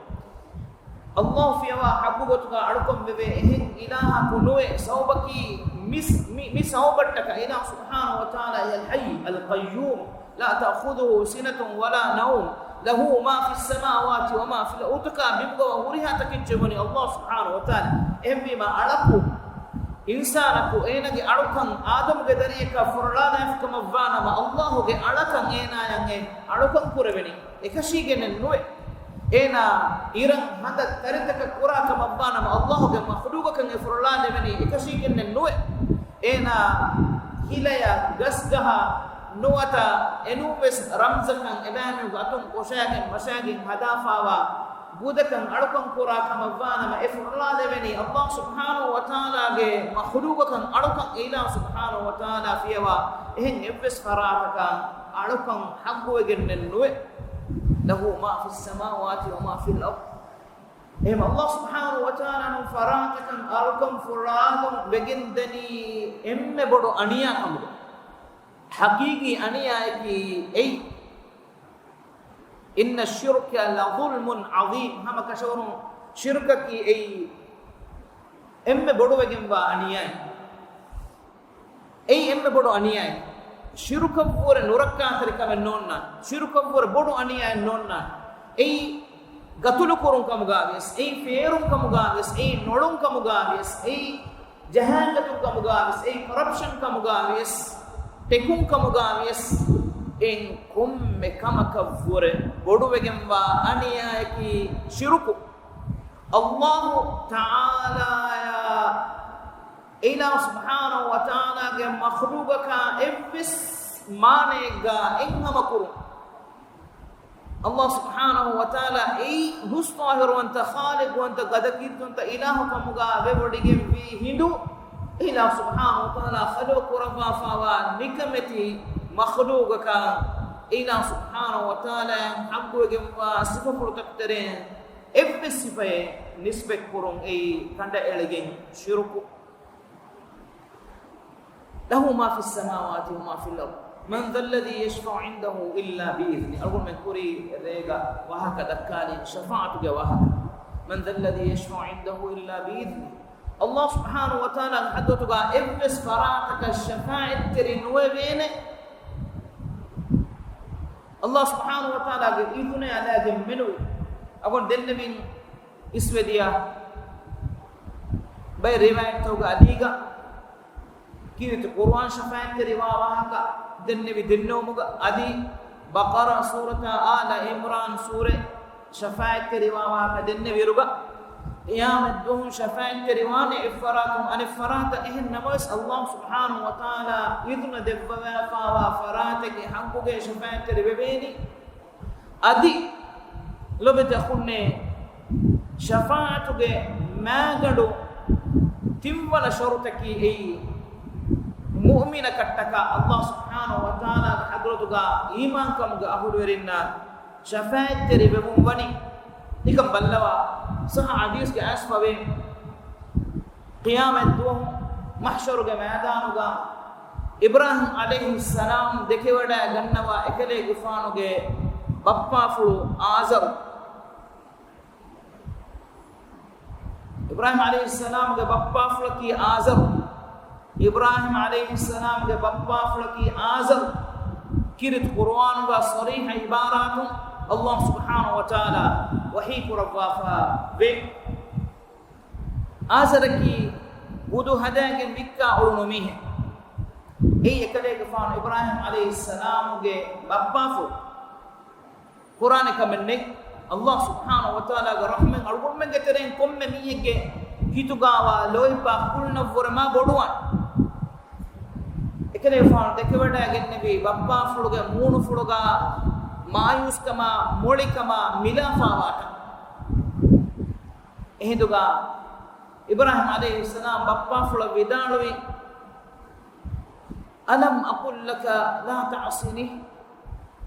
ﷲ ފިޔަވާ ޙައްޤު ގޮތުގަ އަޅުކަން ވެވޭ އެހެން އިލާހަކު ނުވޭ. ސަބަބަކީ މިސް-، މި-، މި ސަބަބަށްޓަކައި ﷲ ސުބްޙާނަހޫ ވަތަޢާލާ الحي القيوم لا تأخذه سنة ولا نوم له ما في السماوات وما في الأرض. އުޑުތަކާ ބިމުގަވާ ހުރިހާ ތަކެއްޗެއް ވަނީ ﷲ ސުބްޙާނަހޫ ވަތަޢާލާ. އެހެންވީމަ އަޅަކު އިންސާނަކު އޭނަގެ އަޅުކަން އާދަމުގެ ދަރިއަކަށް ފޮރުޅާލާފިކަމަށްވާނަމަ، ﷲގެ އަޅަކަށް އޭނާޔަށް އެ އަޅުކަން ކުރެވެނީ އެކަށީގެންނެއް ނުވޭ. އޭނާ އިރަށް ހަނދަށް ތަރިތަކަށް ކުރާކަމަށްވާނަމަ، ﷲގެ މަޚްލޫގަކަށް އެ ފޮރުޅާލެވެނީ އެކަށީގެންނެއް ނުވޭ. އޭނާ ހިލަޔަށް، ގަސްގަހަށް ނުވަތަ އެނޫންވެސް ރަމްޒަކަށް އެބައިމީހުންގެ އަތުން ކޮށައިގެން މަށައިގެން ހަދާފައިވާ ގުދަކަށް އަޅުކަން ކުރާ ކަމަށްވާނަމަ، އެ ފޮރުޅާލެވެނީ ﷲ ސުބްޙާނަހޫ ވަތަޢާލާގެ މަޚްލޫގަކަށް އަޅުކަން އެ އިލާހު ސުބްޙާނަހޫ ވަތަޢާލާ ފިޔަވާ އެހެން އެއްވެސް ފަރާތަކަށް އަޅުކަން ޙައްޤުވެގެންނެއް ނުވޭ. له ما في السماوات وما في الأرض. އެހެން ﷲ ސުބްޙާނަހޫ ވަތަޢާލާ ނޫން ފަރާތަކަށް އަޅުކަން ފޮރުޅާލުން ވެގެންދަނީ އެންމެ ބޮޑު އަނިޔާކަމުގަ. ޙަޤީޤީ އަނިޔާއަކީ އެއީ. إن الشرك لظلم عظيم. ހަމަ ކަށަވަރުން ޝިރުކަކީ އެއީ އެންމެ ބޮޑުވެގެންވާ އަނިޔާއެއް. އެއީ އެންމެ ބޮޑު އަނިޔާއެއް. ޝިރުކަށްވުރެ ނުރައްކާތެރިކަމެއް ނޯންނާނެ. ޝިރުކަށްވުރެ ބޮޑު އަނިޔާއެއް ނޯންނާނެ. އެއީ ގަތުލުކުރުން ކަމުގާވިޔަސް، އެއީ ފޭރުން ކަމުގާވިޔަސް، އެއީ ނޮޅުން ކަމުގާވިޔަސް، އެއީ ޖަހާގަތުން ކަމުގާވިޔަސް، އެއީ ކޮރަޕްޝަން ކަމުގާވިޔަސް، ޓެކުން ކަމުގާވިޔަސް، އެއިން ކޮންމެ ކަމަކަށްވުރެ ބޮޑުވެގެންވާ އަނިޔާއަކީ ޝިރުކު. ﷲ ތަޢާލާއާ އިލާހު ސުބްޙާނަހޫ ވަތަޢާލާގެ މަޚްލޫގަކާ އެއްވެސް މާނައެއްގާ އެއްހަމަކުރުން. ﷲ ސުބްޙާނަހޫ ވަތަޢާލާ އެއީ ހުސް ޤާހިރުވަންތަ، ޚާލިޤުވަންތަ، ގަދަކީއްތުވަންތަ އިލާހު ކަމުގާ ވެވޮޑިގެންވީ ހިނދު، އިލާހު ސުބްޙާނަހޫ ވަތަޢާލާ ޚަލްޤު ކުރައްވާފާވާ ނިކަމެތި މަޚްލޫގަކަށް އިލާހު ސުބްޙާނަހޫ ވަތަޢާލާއަށް ޙައްޤުވެގެންވާ ސިފަފުޅުތަކުގެ ތެރެއިން އެއްވެސް ސިފައެއް ނިސްބަތްކުރުން އެއީ ކަނޑައެޅިގެން ޝިރުކު. له ما في السماوات وما في الأرض. من ذا الذي يشفع عنده إلا بإذنه. އަޅުގަނޑުމެން ކުރީ ރޭގަ ވާހަކަ ދައްކާލި ޝަފާޢަތުގެ ވާހަކަ. من ذا الذي يشفع عنده إلا بإذنه. ﷲ ސުބްޙާނަހޫ ވަތަޢާލާގެ ޙަޟްރަތުގާ އެއްވެސް ފަރާތަކަށް ޝަފާޢަތްތެރި ނުވެވޭނެ، ﷲ ސުބްޙާނަހޫ ވަތަޢާލާގެ އިޛުނައާ ލާޒިމް މެނުވި. އަޅުގަނޑު ދެންނެވިން އިސްވެދިޔަ ބައެއް ރިވާޔަތްތަކުގަ އަލީގަ ކީރިތި ޤުރުއާން ޝަފާޢަތްތެރިވާ ވާހަކަ ދެންނެވި ދެންނެވުމުގަ، އަދި ބަޤަރާ ސޫރަތާ އާލަ ޢިމްރާން ސޫރަ ޝަފާޢަތްތެރިވާ ވާހަކަ ދެންނެވިއިރުގަ، ޤިޔާމަތްދުވަހު ޝަފާޢަތްތެރިވާނެ އެއްފަރާތުން އަނެއްފަރާތަށް. އެހެން ނަމަވެސް، ﷲ ސުބްޙާނަހޫ ވަތަޢާލާ އިޛުނަ ދެއްވަވާފާވާ ފަރާތެއްގެ ޙައްޤުގައި ޝަފާޢަތްތެރި ވެވޭނީ. އަދި ލޮބުވެތި އަޚުންނޭ، ޝަފާޢަތުގެ މާގަނޑު ތިންވަނަ ޝަރުޠަކީ އެއީ، މުއުމިނަކަށްޓަކާ ﷲ ސުބްޙާނަހޫ ވަތަޢާލާގެ ޙަޟްރަތުގާ އީމާންކަމުގެ އަހުލުވެރިންނަށް ޝަފާޢަތްތެރި ވެވުން ވަނީ. ނިކަން ބައްލަވާ، ޞައްޙަ ޙަދީޘްގައި އައިސްފަވޭ، ޤިޔާމަތްދުވަހު މަޙްޝަރުގެ މައިދާނުގަ އިބްރާހީމް ޢަލައިހިއްސަލާމް ދެކެވަޑައިގަންނަވާ އެކަލޭގެފާނުގެ ބައްޕާފުޅު އާޒަރު. އިބްރާހީމް ޢަލައިހިއްސަލާމްގެ ބައްޕާފުޅަކީ އާޒަރު. އިބްރާހީމް ޢަލައިހިއްސަލާމްގެ ބައްޕާފުޅަކީ އާޒަރު ކީރިތި ޤުރުއާނުގަ ޞަރީޙަ ޢިބާރާތުން ﷲ ސުބްޙާނަހޫ ވަތަޢާލާ ވަޙީ ކުރައްވާފަ ވޭ. އާޒަރަކީ ވުޟޫ ހަދާގެން ވިއްކާ އުޅުނު މީހެއް. އެއީ އެކަލޭގެފާނު އިބްރާހީމް ޢަލައިހިއްސަލާމުގެ ބައްޕާފުޅު. ކުރާނެ ކަމެއް ނެތް. ﷲ ސުބްޙާނަހޫ ވަތަޢާލާގެ ރަޙްމަތް އަޅުގަނޑުމެންގެ ތެރެއިން ކޮންމެ މީހެއްގެ ހިތުގަވާ ލޯތްބާ ކުޅުނަށްވުރެ މާ ބޮޑުވާނެ. އެކަލޭގެފާނު ދެކެވަޑައިގެންނެވީ ބައްޕާފުޅުގެ މޫނުފުޅުގަ މާޔޫސްކަމާ، މޮޅިކަމާ، މިލާފާވާތަން. އެހިނދުގަ އިބްރާހީމް ޢަލައިހިއްސަލާމް ބައްޕާފުޅަށް ވިދާޅުވި، ألم أقل لك لا تعصني؟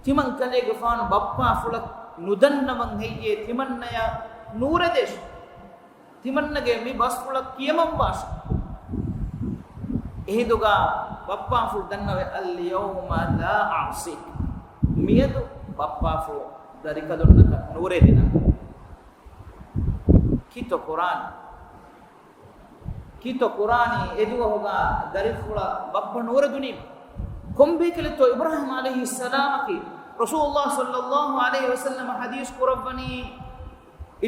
ތިމަން ކަލޭގެފާނު ބައްޕާފުޅަށް ނުދަންނަވަން ހެއްޔޭ؟ ތިމަންނަޔަށް ނޫރެދޭށޭ. ތިމަންނަގެ މި ބަސްފުޅަށް ކިޔަމަންވާށޭ. އެހިނދުގަ ބައްޕާފުޅު ދަންނަވައި، اليوم لا أعصيك. މިއަދު ބައްޕާފުޅު ދަރިކަލުންނަކަށް ނޫރެދިނަން. ކިތޯ ކުރާނީ؟ ކިތޯ ކުރާނީ؟ އެދުވަހުގަ ދަރިފުޅަށް ބައްޕަ ނޫރެދުނީމަ. ކޮން ބޭކަލެއްތޯ އިބްރާހީމް ޢަލައިހިއްސަލާމަކީ؟ ރަސޫލުﷲ ޞައްލަﷲ ޢަލައިހި ވަސައްލަމަ ޙަދީޘް ކުރައްވަނީ،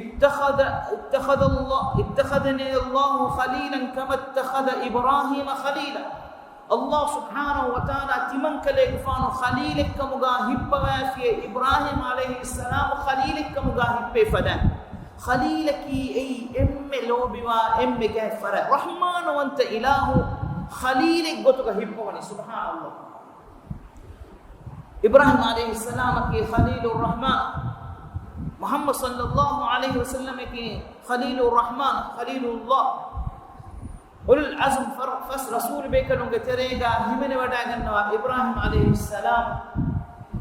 اتخذ، اتخذ الله، اتخذني الله خليلا كما اتخذ إبراهيم خليلا. ﷲ ސުބްޙާނަހޫ ވަތަޢާލާ ތިމަން ކަލޭގެފާނު ޚަލީލެއްކަމުގަ ހިއްޕަވައިފިއޭ، އިބްރާހީމް ޢަލައިހިއްސަލާމް ޚަލީލެއްކަމުގަ ހިއްޕެވި ފަދައިން. ޚަލީލަކީ އެއީ އެންމެ ލޯބިވާ، އެންމެ ގާތް ފަރާތް. ރަޙްމާނުވަންތަ އިލާހު ޚަލީލެއް ގޮތުގަ ހިއްޕަވަނީ. ސުބްޙާނަﷲ. އިބްރާހީމް ޢަލައިހިއްސަލާމަކީ ޚަލީލުއްރަޙްމާން. މުޙައްމަދު ޞައްލަﷲ ޢަލައިހި ވަސައްލަމަކީ ޚަލީލުއްރަޙްމާން، ޚަލީލުﷲ. އުލުލް ޢަޒްމް ފަރު-، ފަސް ރަސޫލު ބޭކަލުންގެ ތެރޭގަ ހިމެނެވަޑައިގަންނަވާ އިބްރާހީމް ޢަލައިހިއްސަލާމް.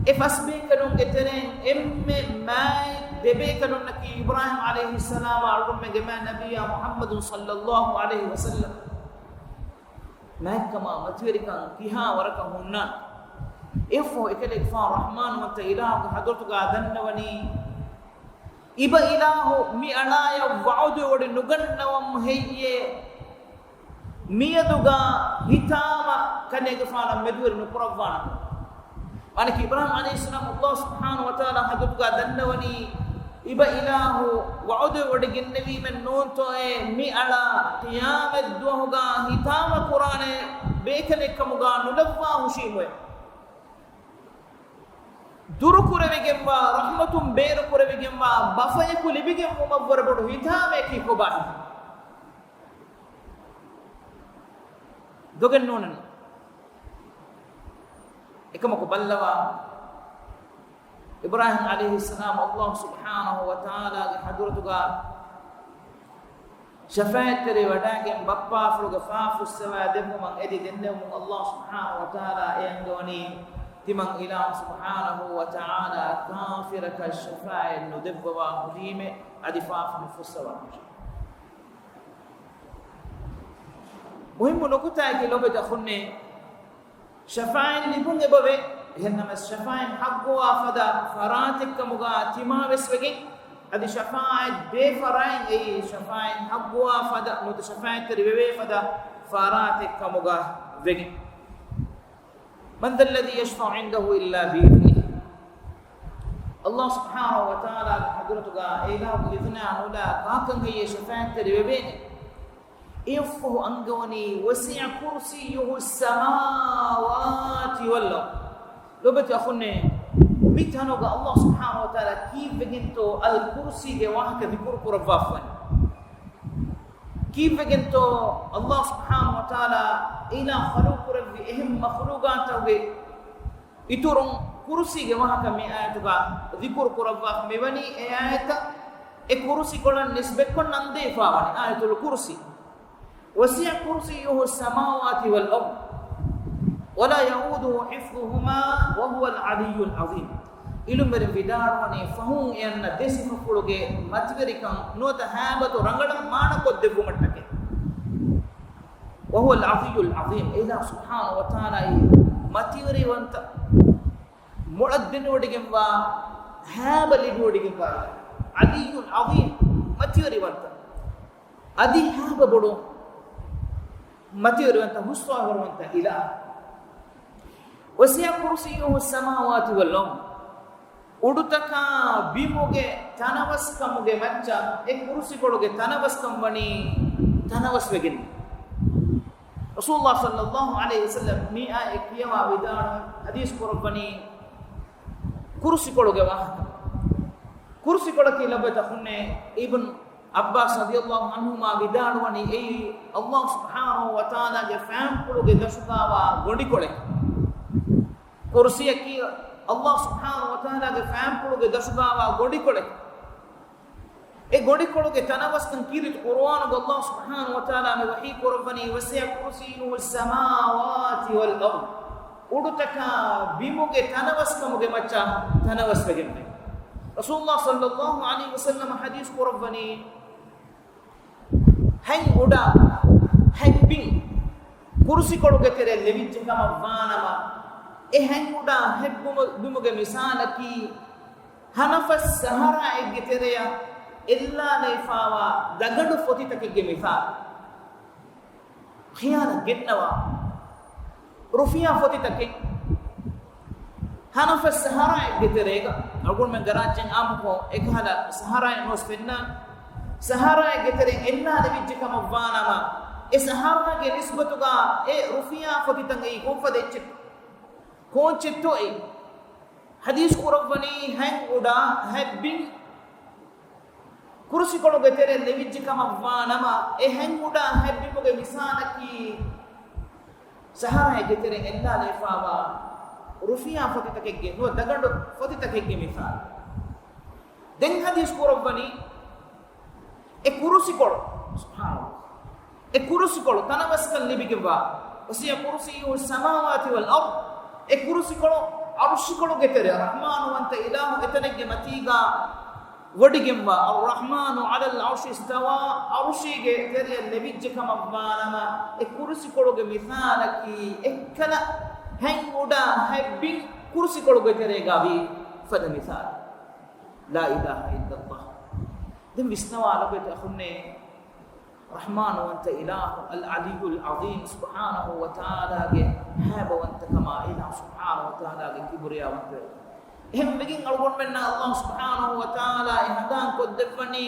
އެ ފަސް ބޭކަލުންގެ ތެރެއިން އެންމެ މާތް ދެ ބޭކަލުންނަކީ އިބްރާހީމް ޢަލައިހިއްސަލާމާ އަޅުގަނޑުމެންގެ މާތް ނަބިއްޔާ މުޙައްމަދު ޞައްލަﷲ ޢަލައިހި ވަސައްލަމް. މާތްކަމާ މަތިވެރިކަން ކިހާ ވަރަކަށް ހުންނާނެ؟ އެއަށްފަހު އެކަލޭގެފާނު ރަޙްމާނުވަންތަ އިލާހުގެ ޙަޟްރަތުގަ ދަންނަވަނީ، އިބަ އިލާހު މި އަޅާޔަށް ވަޢުދުވެވޮޑި ނުގަންނަވަމު ހެއްޔޭ؟ މިއަދުގަ ހިތާމަ ކަލޭގެފާނަށް މެދުވެރި ނުކުރައްވާނަން. މާނަކީ އިބްރާހީމް ޢަލައިހިއްސަލާމް ﷲ ސުބްޙާނަހޫ ވަތަޢާލާ ޙަޟްރަތުގަ ދަންނަވަނީ، އިބަ އިލާހު ވަޢުދުވެވޮޑިގެންނެވީމެއް ނޫންތޯއޭ މި އަޅާ ޤިޔާމަތްދުވަހުގަ ހިތާމަ ކުރާނެ ބޭކަލެއްކަމުގަ ނުލައްވާ ހުށީމުއޭ. ދުރުކުރެވިގެންވާ، ރަޙްމަތުން ބޭރުކުރެވިގެންވާ ބަފަޔަކު ލިބިގެންވުމަށްވުރެ ބޮޑު ހިތާމައަކީ ކޮބާހޭ؟ ދޮގެއް ނޫނަން. އެކަމަކު ބައްލަވާ، އިބްރާހީމް ޢަލައިހިއްސަލާމް ﷲ ސުބްޙާނަހޫ ވަތަޢާލާގެ ޙަޟްރަތުގަ ޝަފާޢަތްތެރިވެވަޑައިގެން ބައްޕާފުޅުގެ ފާފަ ފުއްސަވާ ދެއްވުމަށް އެދި ދެންނެވުމުން ﷲ ސުބްޙާނަހޫ ވަތަޢާލާ އެ އަންގަވަނީ ތިމަން އިލާހު ސުބްޙާނަހޫ ވަތަޢާލާ ކާފިރަކަށް ޝަފާޢަތް ނުދެއްވަވާ ހުށީމޭ، އަދި ފާފަ ނުފުއްސަވާ ހުށީމޭ. މުހިއްމު ނުކުތާއަކީ ލޮބުވެތި އަޚުންނޭ، ޝަފާޢަތް ލިބުން އެބަވޭ. އެހެންނަމަވެސް ޝަފާޢަތް ޙައްޤުވާ ފަދަ ފަރާތެއްކަމުގަ ތިމާވެސް ވެގެން، އަދި ޝަފާޢަތް ދޭ ފަރާތް އެއީ ޝަފާޢަތް ޙައްޤުވާ ފަދަ ނުވަތަ ޝަފާޢަތްތެރި ވެވޭ ފަދަ ފަރާތެއްކަމުގަ ވެގެން. من ذا الذي يشفع عنده إلا بإذنه. ﷲ ސުބްޙާނަހޫ ވަތަޢާލާގެ ޙަޟްރަތުގަ އެ އިލާހުގެ އިޛުނާ ނުލާ ކާކަށް ހެއްޔޭ ޝަފާޢަތްތެރި ވެވޭނެ؟ އެއަށްފަހު އަންގަވަނީ وسع كرسيه السماوات والأرض. ލޮބުވެތި އަޚުންނޭ، މި ތަނުގަ ﷲ ސުބްޙާނަހޫ ވަތަޢާލާ ކީއްވެގެންތޯ އަލް ކުރުސީގެ ވާހަކަ ޛިކުރު ކުރައްވާފަވަނީ؟ ކީއްވެގެންތޯ ﷲ ސުބްޙާނަހޫ ވަތަޢާލާ އޭނާ ޚަލްޤުކުރެއްވި އެހެން މަޚްލޫޤާތުގެ އިތުރުން ކުރުސީގެ ވާހަކަ މި އާޔަތުގަ ޛިކުރު ކުރައްވާފަ މިވަނީ؟ އެ އާޔަތަށް އެ ކުރުސިކޮޅަށް ނިސްބަތްކޮށް ނަން ދީފަވަނީ އާޔަތުލް ކުރުސީ. وسع كرسيه السماوات والأرض ولا يئوده حفظهما وهو العلي العظيم. ޢިލްމުވެރިން ވިދާޅުވަނީ، ފަހުން އެ އަންނަ ދެ ސިފަފުޅުގެ މަތިވެރިކަން ނުވަތަ ހައިބަތު ރަނގަޅަށް މާނަކޮށްދެއްވުމަށްޓަކައި. وهو العلي العظيم، އެ އިލާހު ސުބްޙާނަހޫ ވަތަޢާލާއީ މަތިވެރިވަންތަ، މޮޅަށް ދެނެވޮޑިގެންވާ، ހައިބަ ލިބިވޮޑިގެންވާ، ޢަލިއްޔުލް ޢަޒީމް، މަތިވެރިވަންތަ. އަދި ހައިބަ ބޮޑު. މަތިވެރިވަންތަ ހުސްވާވަރުވަންތަ އިލާހު. وسع كرسيه السماوات والأرض. އުޑުތަކާ ބިމުގެ ތަނަވަސްކަމުގެ މައްޗަށް އެ ކުރުސިކޮޅުގެ ތަނަވަސްކަން ވަނީ ތަނަވަސްވެގެން. ރަސޫލުﷲ ޞައްލަﷲ ޢަލައިހި ވަސައްލަމް މި އާޔަތް ކިޔަވާ ވިދާޅުވި ޙަދީޘް ކުރައްވަނީ ކުރުސިކޮޅުގެ ވާހަކަ. ކުރުސިކޮޅަކީ ލައްވަތަ ހުންނޭ އިބްނު ޢައްބާސް ރަޟިޔަﷲ ޢަންހުމާ ވިދާޅުވަނީ އެއީ ﷲ ސުބްޙާނަހޫ ވަތަޢާލާގެ ފާންޕުޅުގެ ދަށުގާވާ ގޮނޑިކޮޅެއް. ކުރުސިއަކީ ﷲ ސުބްޙާނަހޫ ވަތަޢާލާގެ ފާންޕުޅުގެ ދަށުގާވާ ގޮނޑިކޮޅެއް. އެ ގޮނޑިކޮޅުގެ ތަނަވަސްކަން ކީރިތި ޤުރުއާނުގަ ﷲ ސުބްޙާނަހޫ ވަތަޢާލާ މި ވަޙީ ކުރައްވަނީ، وسع كرسيه السماوات والأرض. އުޑުތަކާ ބިމުގެ ތަނަވަސްކަމުގެ މައްޗަށް ތަނަވަސްވެގެންވޭ. ރަސޫލުﷲ ޞައްލަﷲ ޢަލައިހި ވަސައްލަމަ ޙަދީޘް ކުރައްވަނީ، ހަތް އުޑާ ހަތް ބިން ކުރުސިކޮޅުގެ ތެރެއަށް ލެވިއްޖެ ކަމަށް ވާނަމަ، އެ ހަތް އުޑާ ހަތް ބިމު-، ބިމުގެ މިސާލަކީ، ހަނަފަސް ސަހަރާއެއްގެ ތެރެއަށް އެއްލާލައިފާވާ ދަގަނޑު ފޮތިތަކެއްގެ މިސާލު. ޚިޔާލަށް ގެންނަވާ، ރުފިޔާ ފޮތިތަކެއް ހަނަފަސް ސަހަރާއެއްގެ ތެރޭގަ، އަޅުގަނޑުމެން ގަރާއްޖެން އާއްމުކޮށް އެކަހަލަ ސަހަރާއެއް ނުވެސް ފެންނާނެ. ސަހަރާއެއްގެ ތެރެއިން އެއްލާލެވިއްޖެ ކަމަށް ވާނަމަ، އެ ސަހަރާގެ ނިސްބަތުގަ އެ ރުފިޔާ ފޮތިތައް އެއީ ކޮންފަދަ އެއްޗެއް؟ ކޯންޗެއްތޯ އެއީ؟ ޙަދީޘް ކުރައްވަނީ ހަތް އުޑާ ހަތް ބިން ކުރުސިކޮޅުގެ ތެރެއަށް ލެވިއްޖެ ކަމަށް ވާ ނަމަ، އެ ހަތް އުޑާ ހަތް ބިމުގެ މިސާލަކީ، ސަހަރާއެއްގެ ތެރެއިން އެއްލާލައިފާވާ ރުފިޔާ ފޮތިތަކެއްގެ، ނުވަތަ ދަގަނޑު ފޮތިތަކެއްގެ މިސާލު. ދެން ޙަދީޘް ކުރައްވަނީ، އެ ކުރުސިކޮޅު، ސުބްޙާނަﷲ، އެ ކުރުސިކޮޅު ތަނަވަސްކަން ލިބިގެންވާ، وسع كرسيه السماوات والأرض، އެ ކުރުސިކޮޅު ޢަރުޝިކޮޅުގެ ތެރެއަށް، ރަޙްމާނުވަންތަ އިލާހު އެތަނެއްގެ މަތީގަ ވޮޑިގެންވާ، الرحمن على العرش استوى، ޢަރުޝީގެ ތެރެއަށް ލެވިއްޖެ ކަމަށް ވާނަމަ، އެ ކުރުސިކޮޅުގެ މިސާލަކީ އެއްކަލަ ހަތް އުޑާ ހަތް ބިން ކުރުސިކޮޅުގެ ތެރޭގަ ވީ ފަދަ މިސާލެއް. لا إله إلا الله. ދެން ވިސްނަވާލަބައިތަ އަޚުންނޭ، ރަޙްމާނުވަންތަ އިލާހު، العلي العظيم، ސުބްޙާނަހޫ ވަތަޢާލާގެ ހައިބަވަންތަކަމާ، އިލާހު ސުބްޙާނަހޫ ވަތަޢާލާގެ ކިބުރިޔާވަންތަވެ. އެހެންވެގެން އަޅުގަނޑުމެންނަށް ﷲ ސުބްޙާނަހޫ ވަތަޢާލާ އެ ހަނދާން ކޮށްދެއްވަނީ،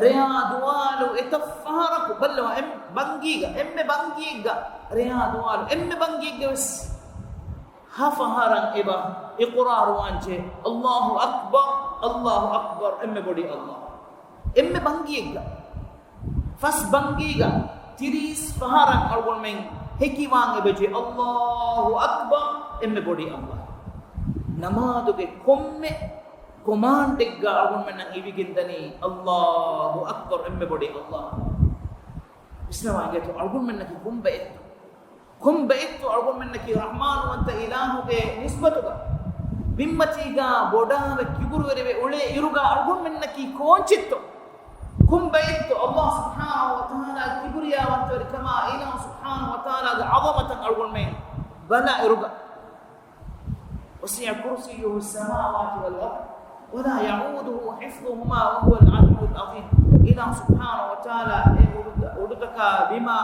ރެޔާ ދުވާލު އެތައް ފަހަރަކު ބައްލަވާ، އެން ބަންގީގަ، އެންމެ ބަންގީއެއްގަ ރެޔާ ދުވާލު، އެންމެ ބަންގީއެއްގަ ވެސް ހަ ފަހަރަށް އެބަ އިޤުރާރުވާންޖެ، الله أكبر، الله أكبر، އެންމެ ބޮޑީ ﷲ. އެންމެ ބަންގީއެއްގަ، ފަސް ބަންގީގަ ތިރީސް ފަހަރަށް އަޅުގަނޑުމެން ހެކިވާން އެބަޖެ، الله أكبر، އެންމެ ބޮޑީ ﷲ. ނަމާދުގެ ކޮންމެ ކޮމާންޑެއްގަ އަޅުގަނޑުމެންނަށް އިވިގެންދަނީ، الله أكبر، އެންމެ ބޮޑީ ﷲ. ވިސްނަވާ އިނގޭތޯ، އަޅުގަނޑުމެންނަކީ ކޮން ބައެއްތޯ؟ ކޮން ބައެއްތޯ އަޅުގަނޑުމެންނަކީ ރަޙްމާނުވަންތަ އިލާހުގެ ނިސްބަތުގަ؟ ބިންމަތީގަ ބޮޑާވެ ކިބުރުވެރިވެ އުޅޭ އިރުގަ އަޅުގަނޑުމެންނަކީ ކޯންޗެއްތޯ؟ ކޮން ބައެއްތޯ ﷲ ސުބްޙާނަހޫ ވަތަޢާލާ ކިބުރިޔާވަންތަވެރިކަމާ އިލާހު ސުބްޙާނަހޫ ވަތަޢާލާގެ ޢަޒަމަތަށް އަޅުގަނޑުމެން ބަލާ އިރުގަ؟ وسع كرسيه السماوات والأرض ولا يئوده حفظهما وهو العلي العظيم. އިލާހު ސުބްޙާނަހޫ ވަތަޢާލާ އެ އުޑު-، އުޑުތަކާ ބިމާ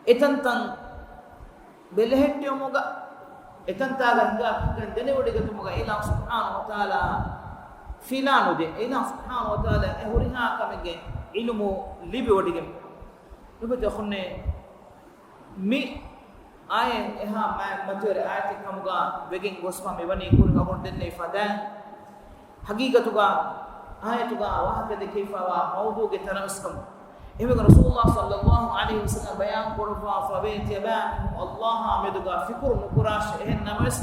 އެތަންތަން ބެލެހެއްޓެވުމުގަ، އެތަންތާގަ ހިނގާ ކަންކަން ދެނެވޮޑިގަތުމުގަ އިލާހު ސުބްޙާނަހޫ ވަތަޢާލާ ފިލާ ނުދޭ. އިލާހު ސުބްޙާނަހޫ ވަތަޢާލާ އެ ހުރިހާ ކަމެއްގެ ޢިލްމު ލިބިވޮޑިގެން. ނުބަތަ އަޚުންނޭ، މި އާޔަތް އެހާ މަ-، މަތިވެރި އާޔަތެއް ކަމުގަ ވެގެން ގޮސްފަ މިވަނީ ކުރިން އަޅުގަނޑު ދެންނެވި ފަދައިން. ހަގީގަތުގަ އާޔަތުގަ ވާހަކަ ދެކެވިފައިވާ މައުޟޫގެ ތަނަވަސްކަމު. އެހެންވެ ރަސޫލުﷲ ޞައްލަﷲ ޢަލައިހި ވަސައްލަމަ ބަޔާން ކުރައްވާފަވޭ، ތިޔަބައިމީހުން ﷲ އާ މެދުގަ ފިކުރު ނުކުރާށޭ. އެހެން ނަމަވެސް،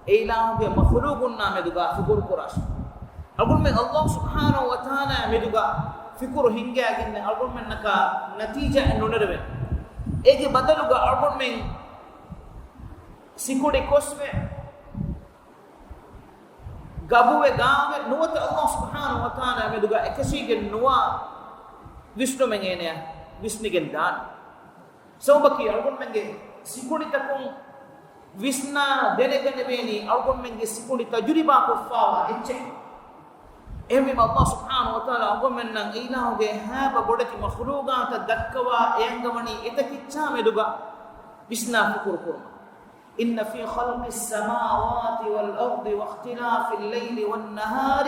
އެ އިލާހުގެ މަޚްލޫޤުންނާ މެދުގަ ފިކުރު ކުރާށޭ. އަޅުގަނޑުމެން ﷲ ސުބްޙާނަހޫ ވަތަޢާލާ މެދުގަ ފިކުރު ހިންގައިގެން އަޅުގަނޑުމެންނަކަށް ނަތީޖާއެއް ނުނެރެވޭ. އޭގެ ބަދަލުގަ އަޅުގަނޑުމެން ސިކުނޑި ކޮސްވެ، ގަބުވެ ގާވެ، ނުވަތަ ﷲ ސުބްޙާނަހޫ ވަތަޢާލާ މެދުގަ އެކަށީގެން ނުވާ ވިސްނުމެއް އޭނަޔަށް ވިސްނިގެން ދާނެ. ސަބަބަކީ އަޅުގަނޑުމެންގެ ސިކުނޑިތަކުން ވިސްނާ ދެނެގަނެވޭނީ އަޅުގަނޑުމެންގެ ސިކުނޑި ތަޖުރިބާ ކޮށްފައިވާ އެއްޗެއް. އެހެންވީމަ، އަﷲ ސުބްޙާނަހޫ ވަތަޢާލާ އަޅުގަނޑުމެންނަށް އިލާހުގެ ހައިބަ ބޮޑެތި މަޚުލޫގާތަށް ދައްކަވާ އެ އަންގަވަނީ އެތަކެއްޗާ މެދުގަ ވިސްނާ ފިކުރު ކުރުމަށް. إن في خلق السماوات والأرض واختلاف الليل والنهار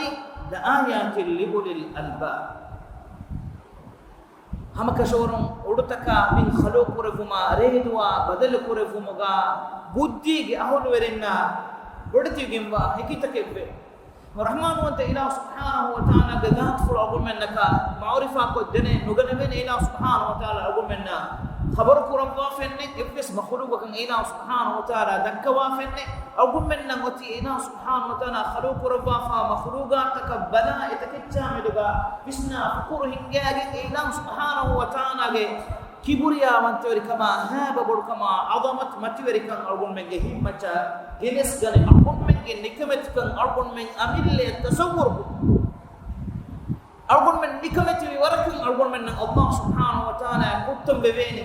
لآيات لأولي الألباب. ހަމަކަށަވަރުން އުޑުތަކާ ބިން ޚަލްޤުކުރެއްވުމާ، ރޭދުއާ ބަދަލުކުރެއްވުމުގާ ބުއްދީގެ އަހުލުވެރިންނާ ބޮޑެތިވެގެންވާ ހެކިތަކެއްވޭ. ރަޙްމާންވަންތަ އިލާހު ސުބްޙާނަހޫ ވަތަޢާލާގެ ޒާތުފުޅު އަޅުގަނޑުމެންނަކާ މަޢުރިފާކޮށްދޭނެ ނުގަނެވޭނެ. އިލާހު ސުބްޙާނަހޫ ވަތަޢާލާ އަޅުގަނޑުމެންނަށް ޚަބަރު ކުރައްވާފައެއްނެތް، އެއްވެސް މަޚުލޫގަކަށް އިލާހު ސުބްޙާނަހޫ ވަތަޢާލާ ދައްކަވާފައެއްނެތް. އަޅުގަނޑުމެންނަށް އޮތީ އިލާހު ސުބްޙާނަހޫ ވަތަޢާލާ ޚަލްޤުކުރައްވާފާ މަޚުލޫގާތަކަށް ބަލާ އެތަކެއްޗާ މެދުގަ ވިސްނާ ފިކުރު ހިންގައިގެން އެ އިލާހު ސުބްޙާނަހޫ ވަތަޢާލާގެ ކިބުރިޔާވަންތަވެރިކަމާ، ހައިބަ ބޮޑުކަމާ، ޢަޒަމަތު މަތިވެރިކަން އަޅުގަނޑުމެންގެ ހިތްމައްޗަށް ގެނެސްގަނެ، އަޅުގަނޑުމެންގެ ނިކަމެތިކަން އަޅުގަނޑުމެން އަމިއްލައަށް ތަޞައްވުރު ކުރުން. އަޅުގަނޑުމެން ނިކަމެތިވި ވަރަކަށް އަޅުގަނޑުމެންނަށް އަﷲ ސުބްޙާނަހޫ ވަތަޢާލާ ކުއްތަން ވެވޭނެ.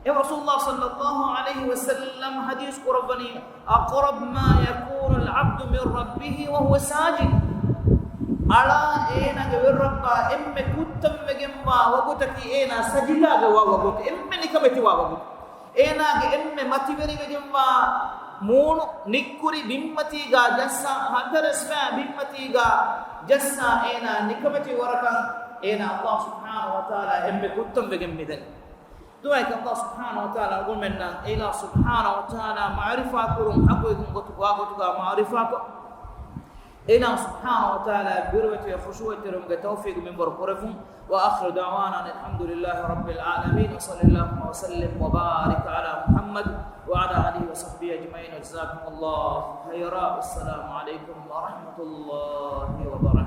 އެ ރަސޫލުﷲ ޞައްލަﷲ ޢަލައިހި ވަސައްލަމް ޙަދީޘް ކުރައްވަނީ، أقرب ما يكون العبد من ربه وهو ساجد. އަޅާ އޭނާގެ ވެރިރައްބާ އެންމެ ކުއްތަން ވެގެންވާ ވަގުތަކީ އޭނާ ސަޖިދާގަ ވާ ވަގުތު، އެންމެ ނިކަމެތިވާ ވަގުތު. އޭނާގެ އެންމެ މަތިވެރިވެގެންވާ މޫނު ނިއްކުރި ބިންމަތީގާ ޖައްސާ، ހަތަރެސްފަ ބިންމަތީގާ ޖައްސާ އޭނާ ނިކަމެތި ވަރަކަށް އޭނާ އަﷲ ސުބްޙާނަހޫ ވަތަޢާލާ އެންމެ ކުއްތަން ވެގެން މިދަނީ. ދުޢާއަކީ އަﷲ ސުބްޙާނަހޫ ވަތަޢާލާ އަޅުގަނޑުމެންނަށް އެ އިލާހު ސުބްޙާނަހޫ ވަތަޢާލާ މަޢުރިފާ ކުރުން ޙައްޤުވެގެން ގޮތު، ވާގޮތުގާ މަޢުރިފާކޮށް، އެ އިލާހު ސުބްޙާނަހޫ ވަތަޢާލާ ބިރުވެތިވެ ޚުޝޫޢަތްތެރިވުމުގެ ތައުފީޤު މިންވަރު ކުރެއްވުން. وآخر دعوانا أن الحمد لله رب العالمين، وصل اللهم وسلم وبارك على محمد وعلى آله وصحبه أجمعين، وجزاكم الله خيرا، والسلام عليكم ورحمة الله وبركاته.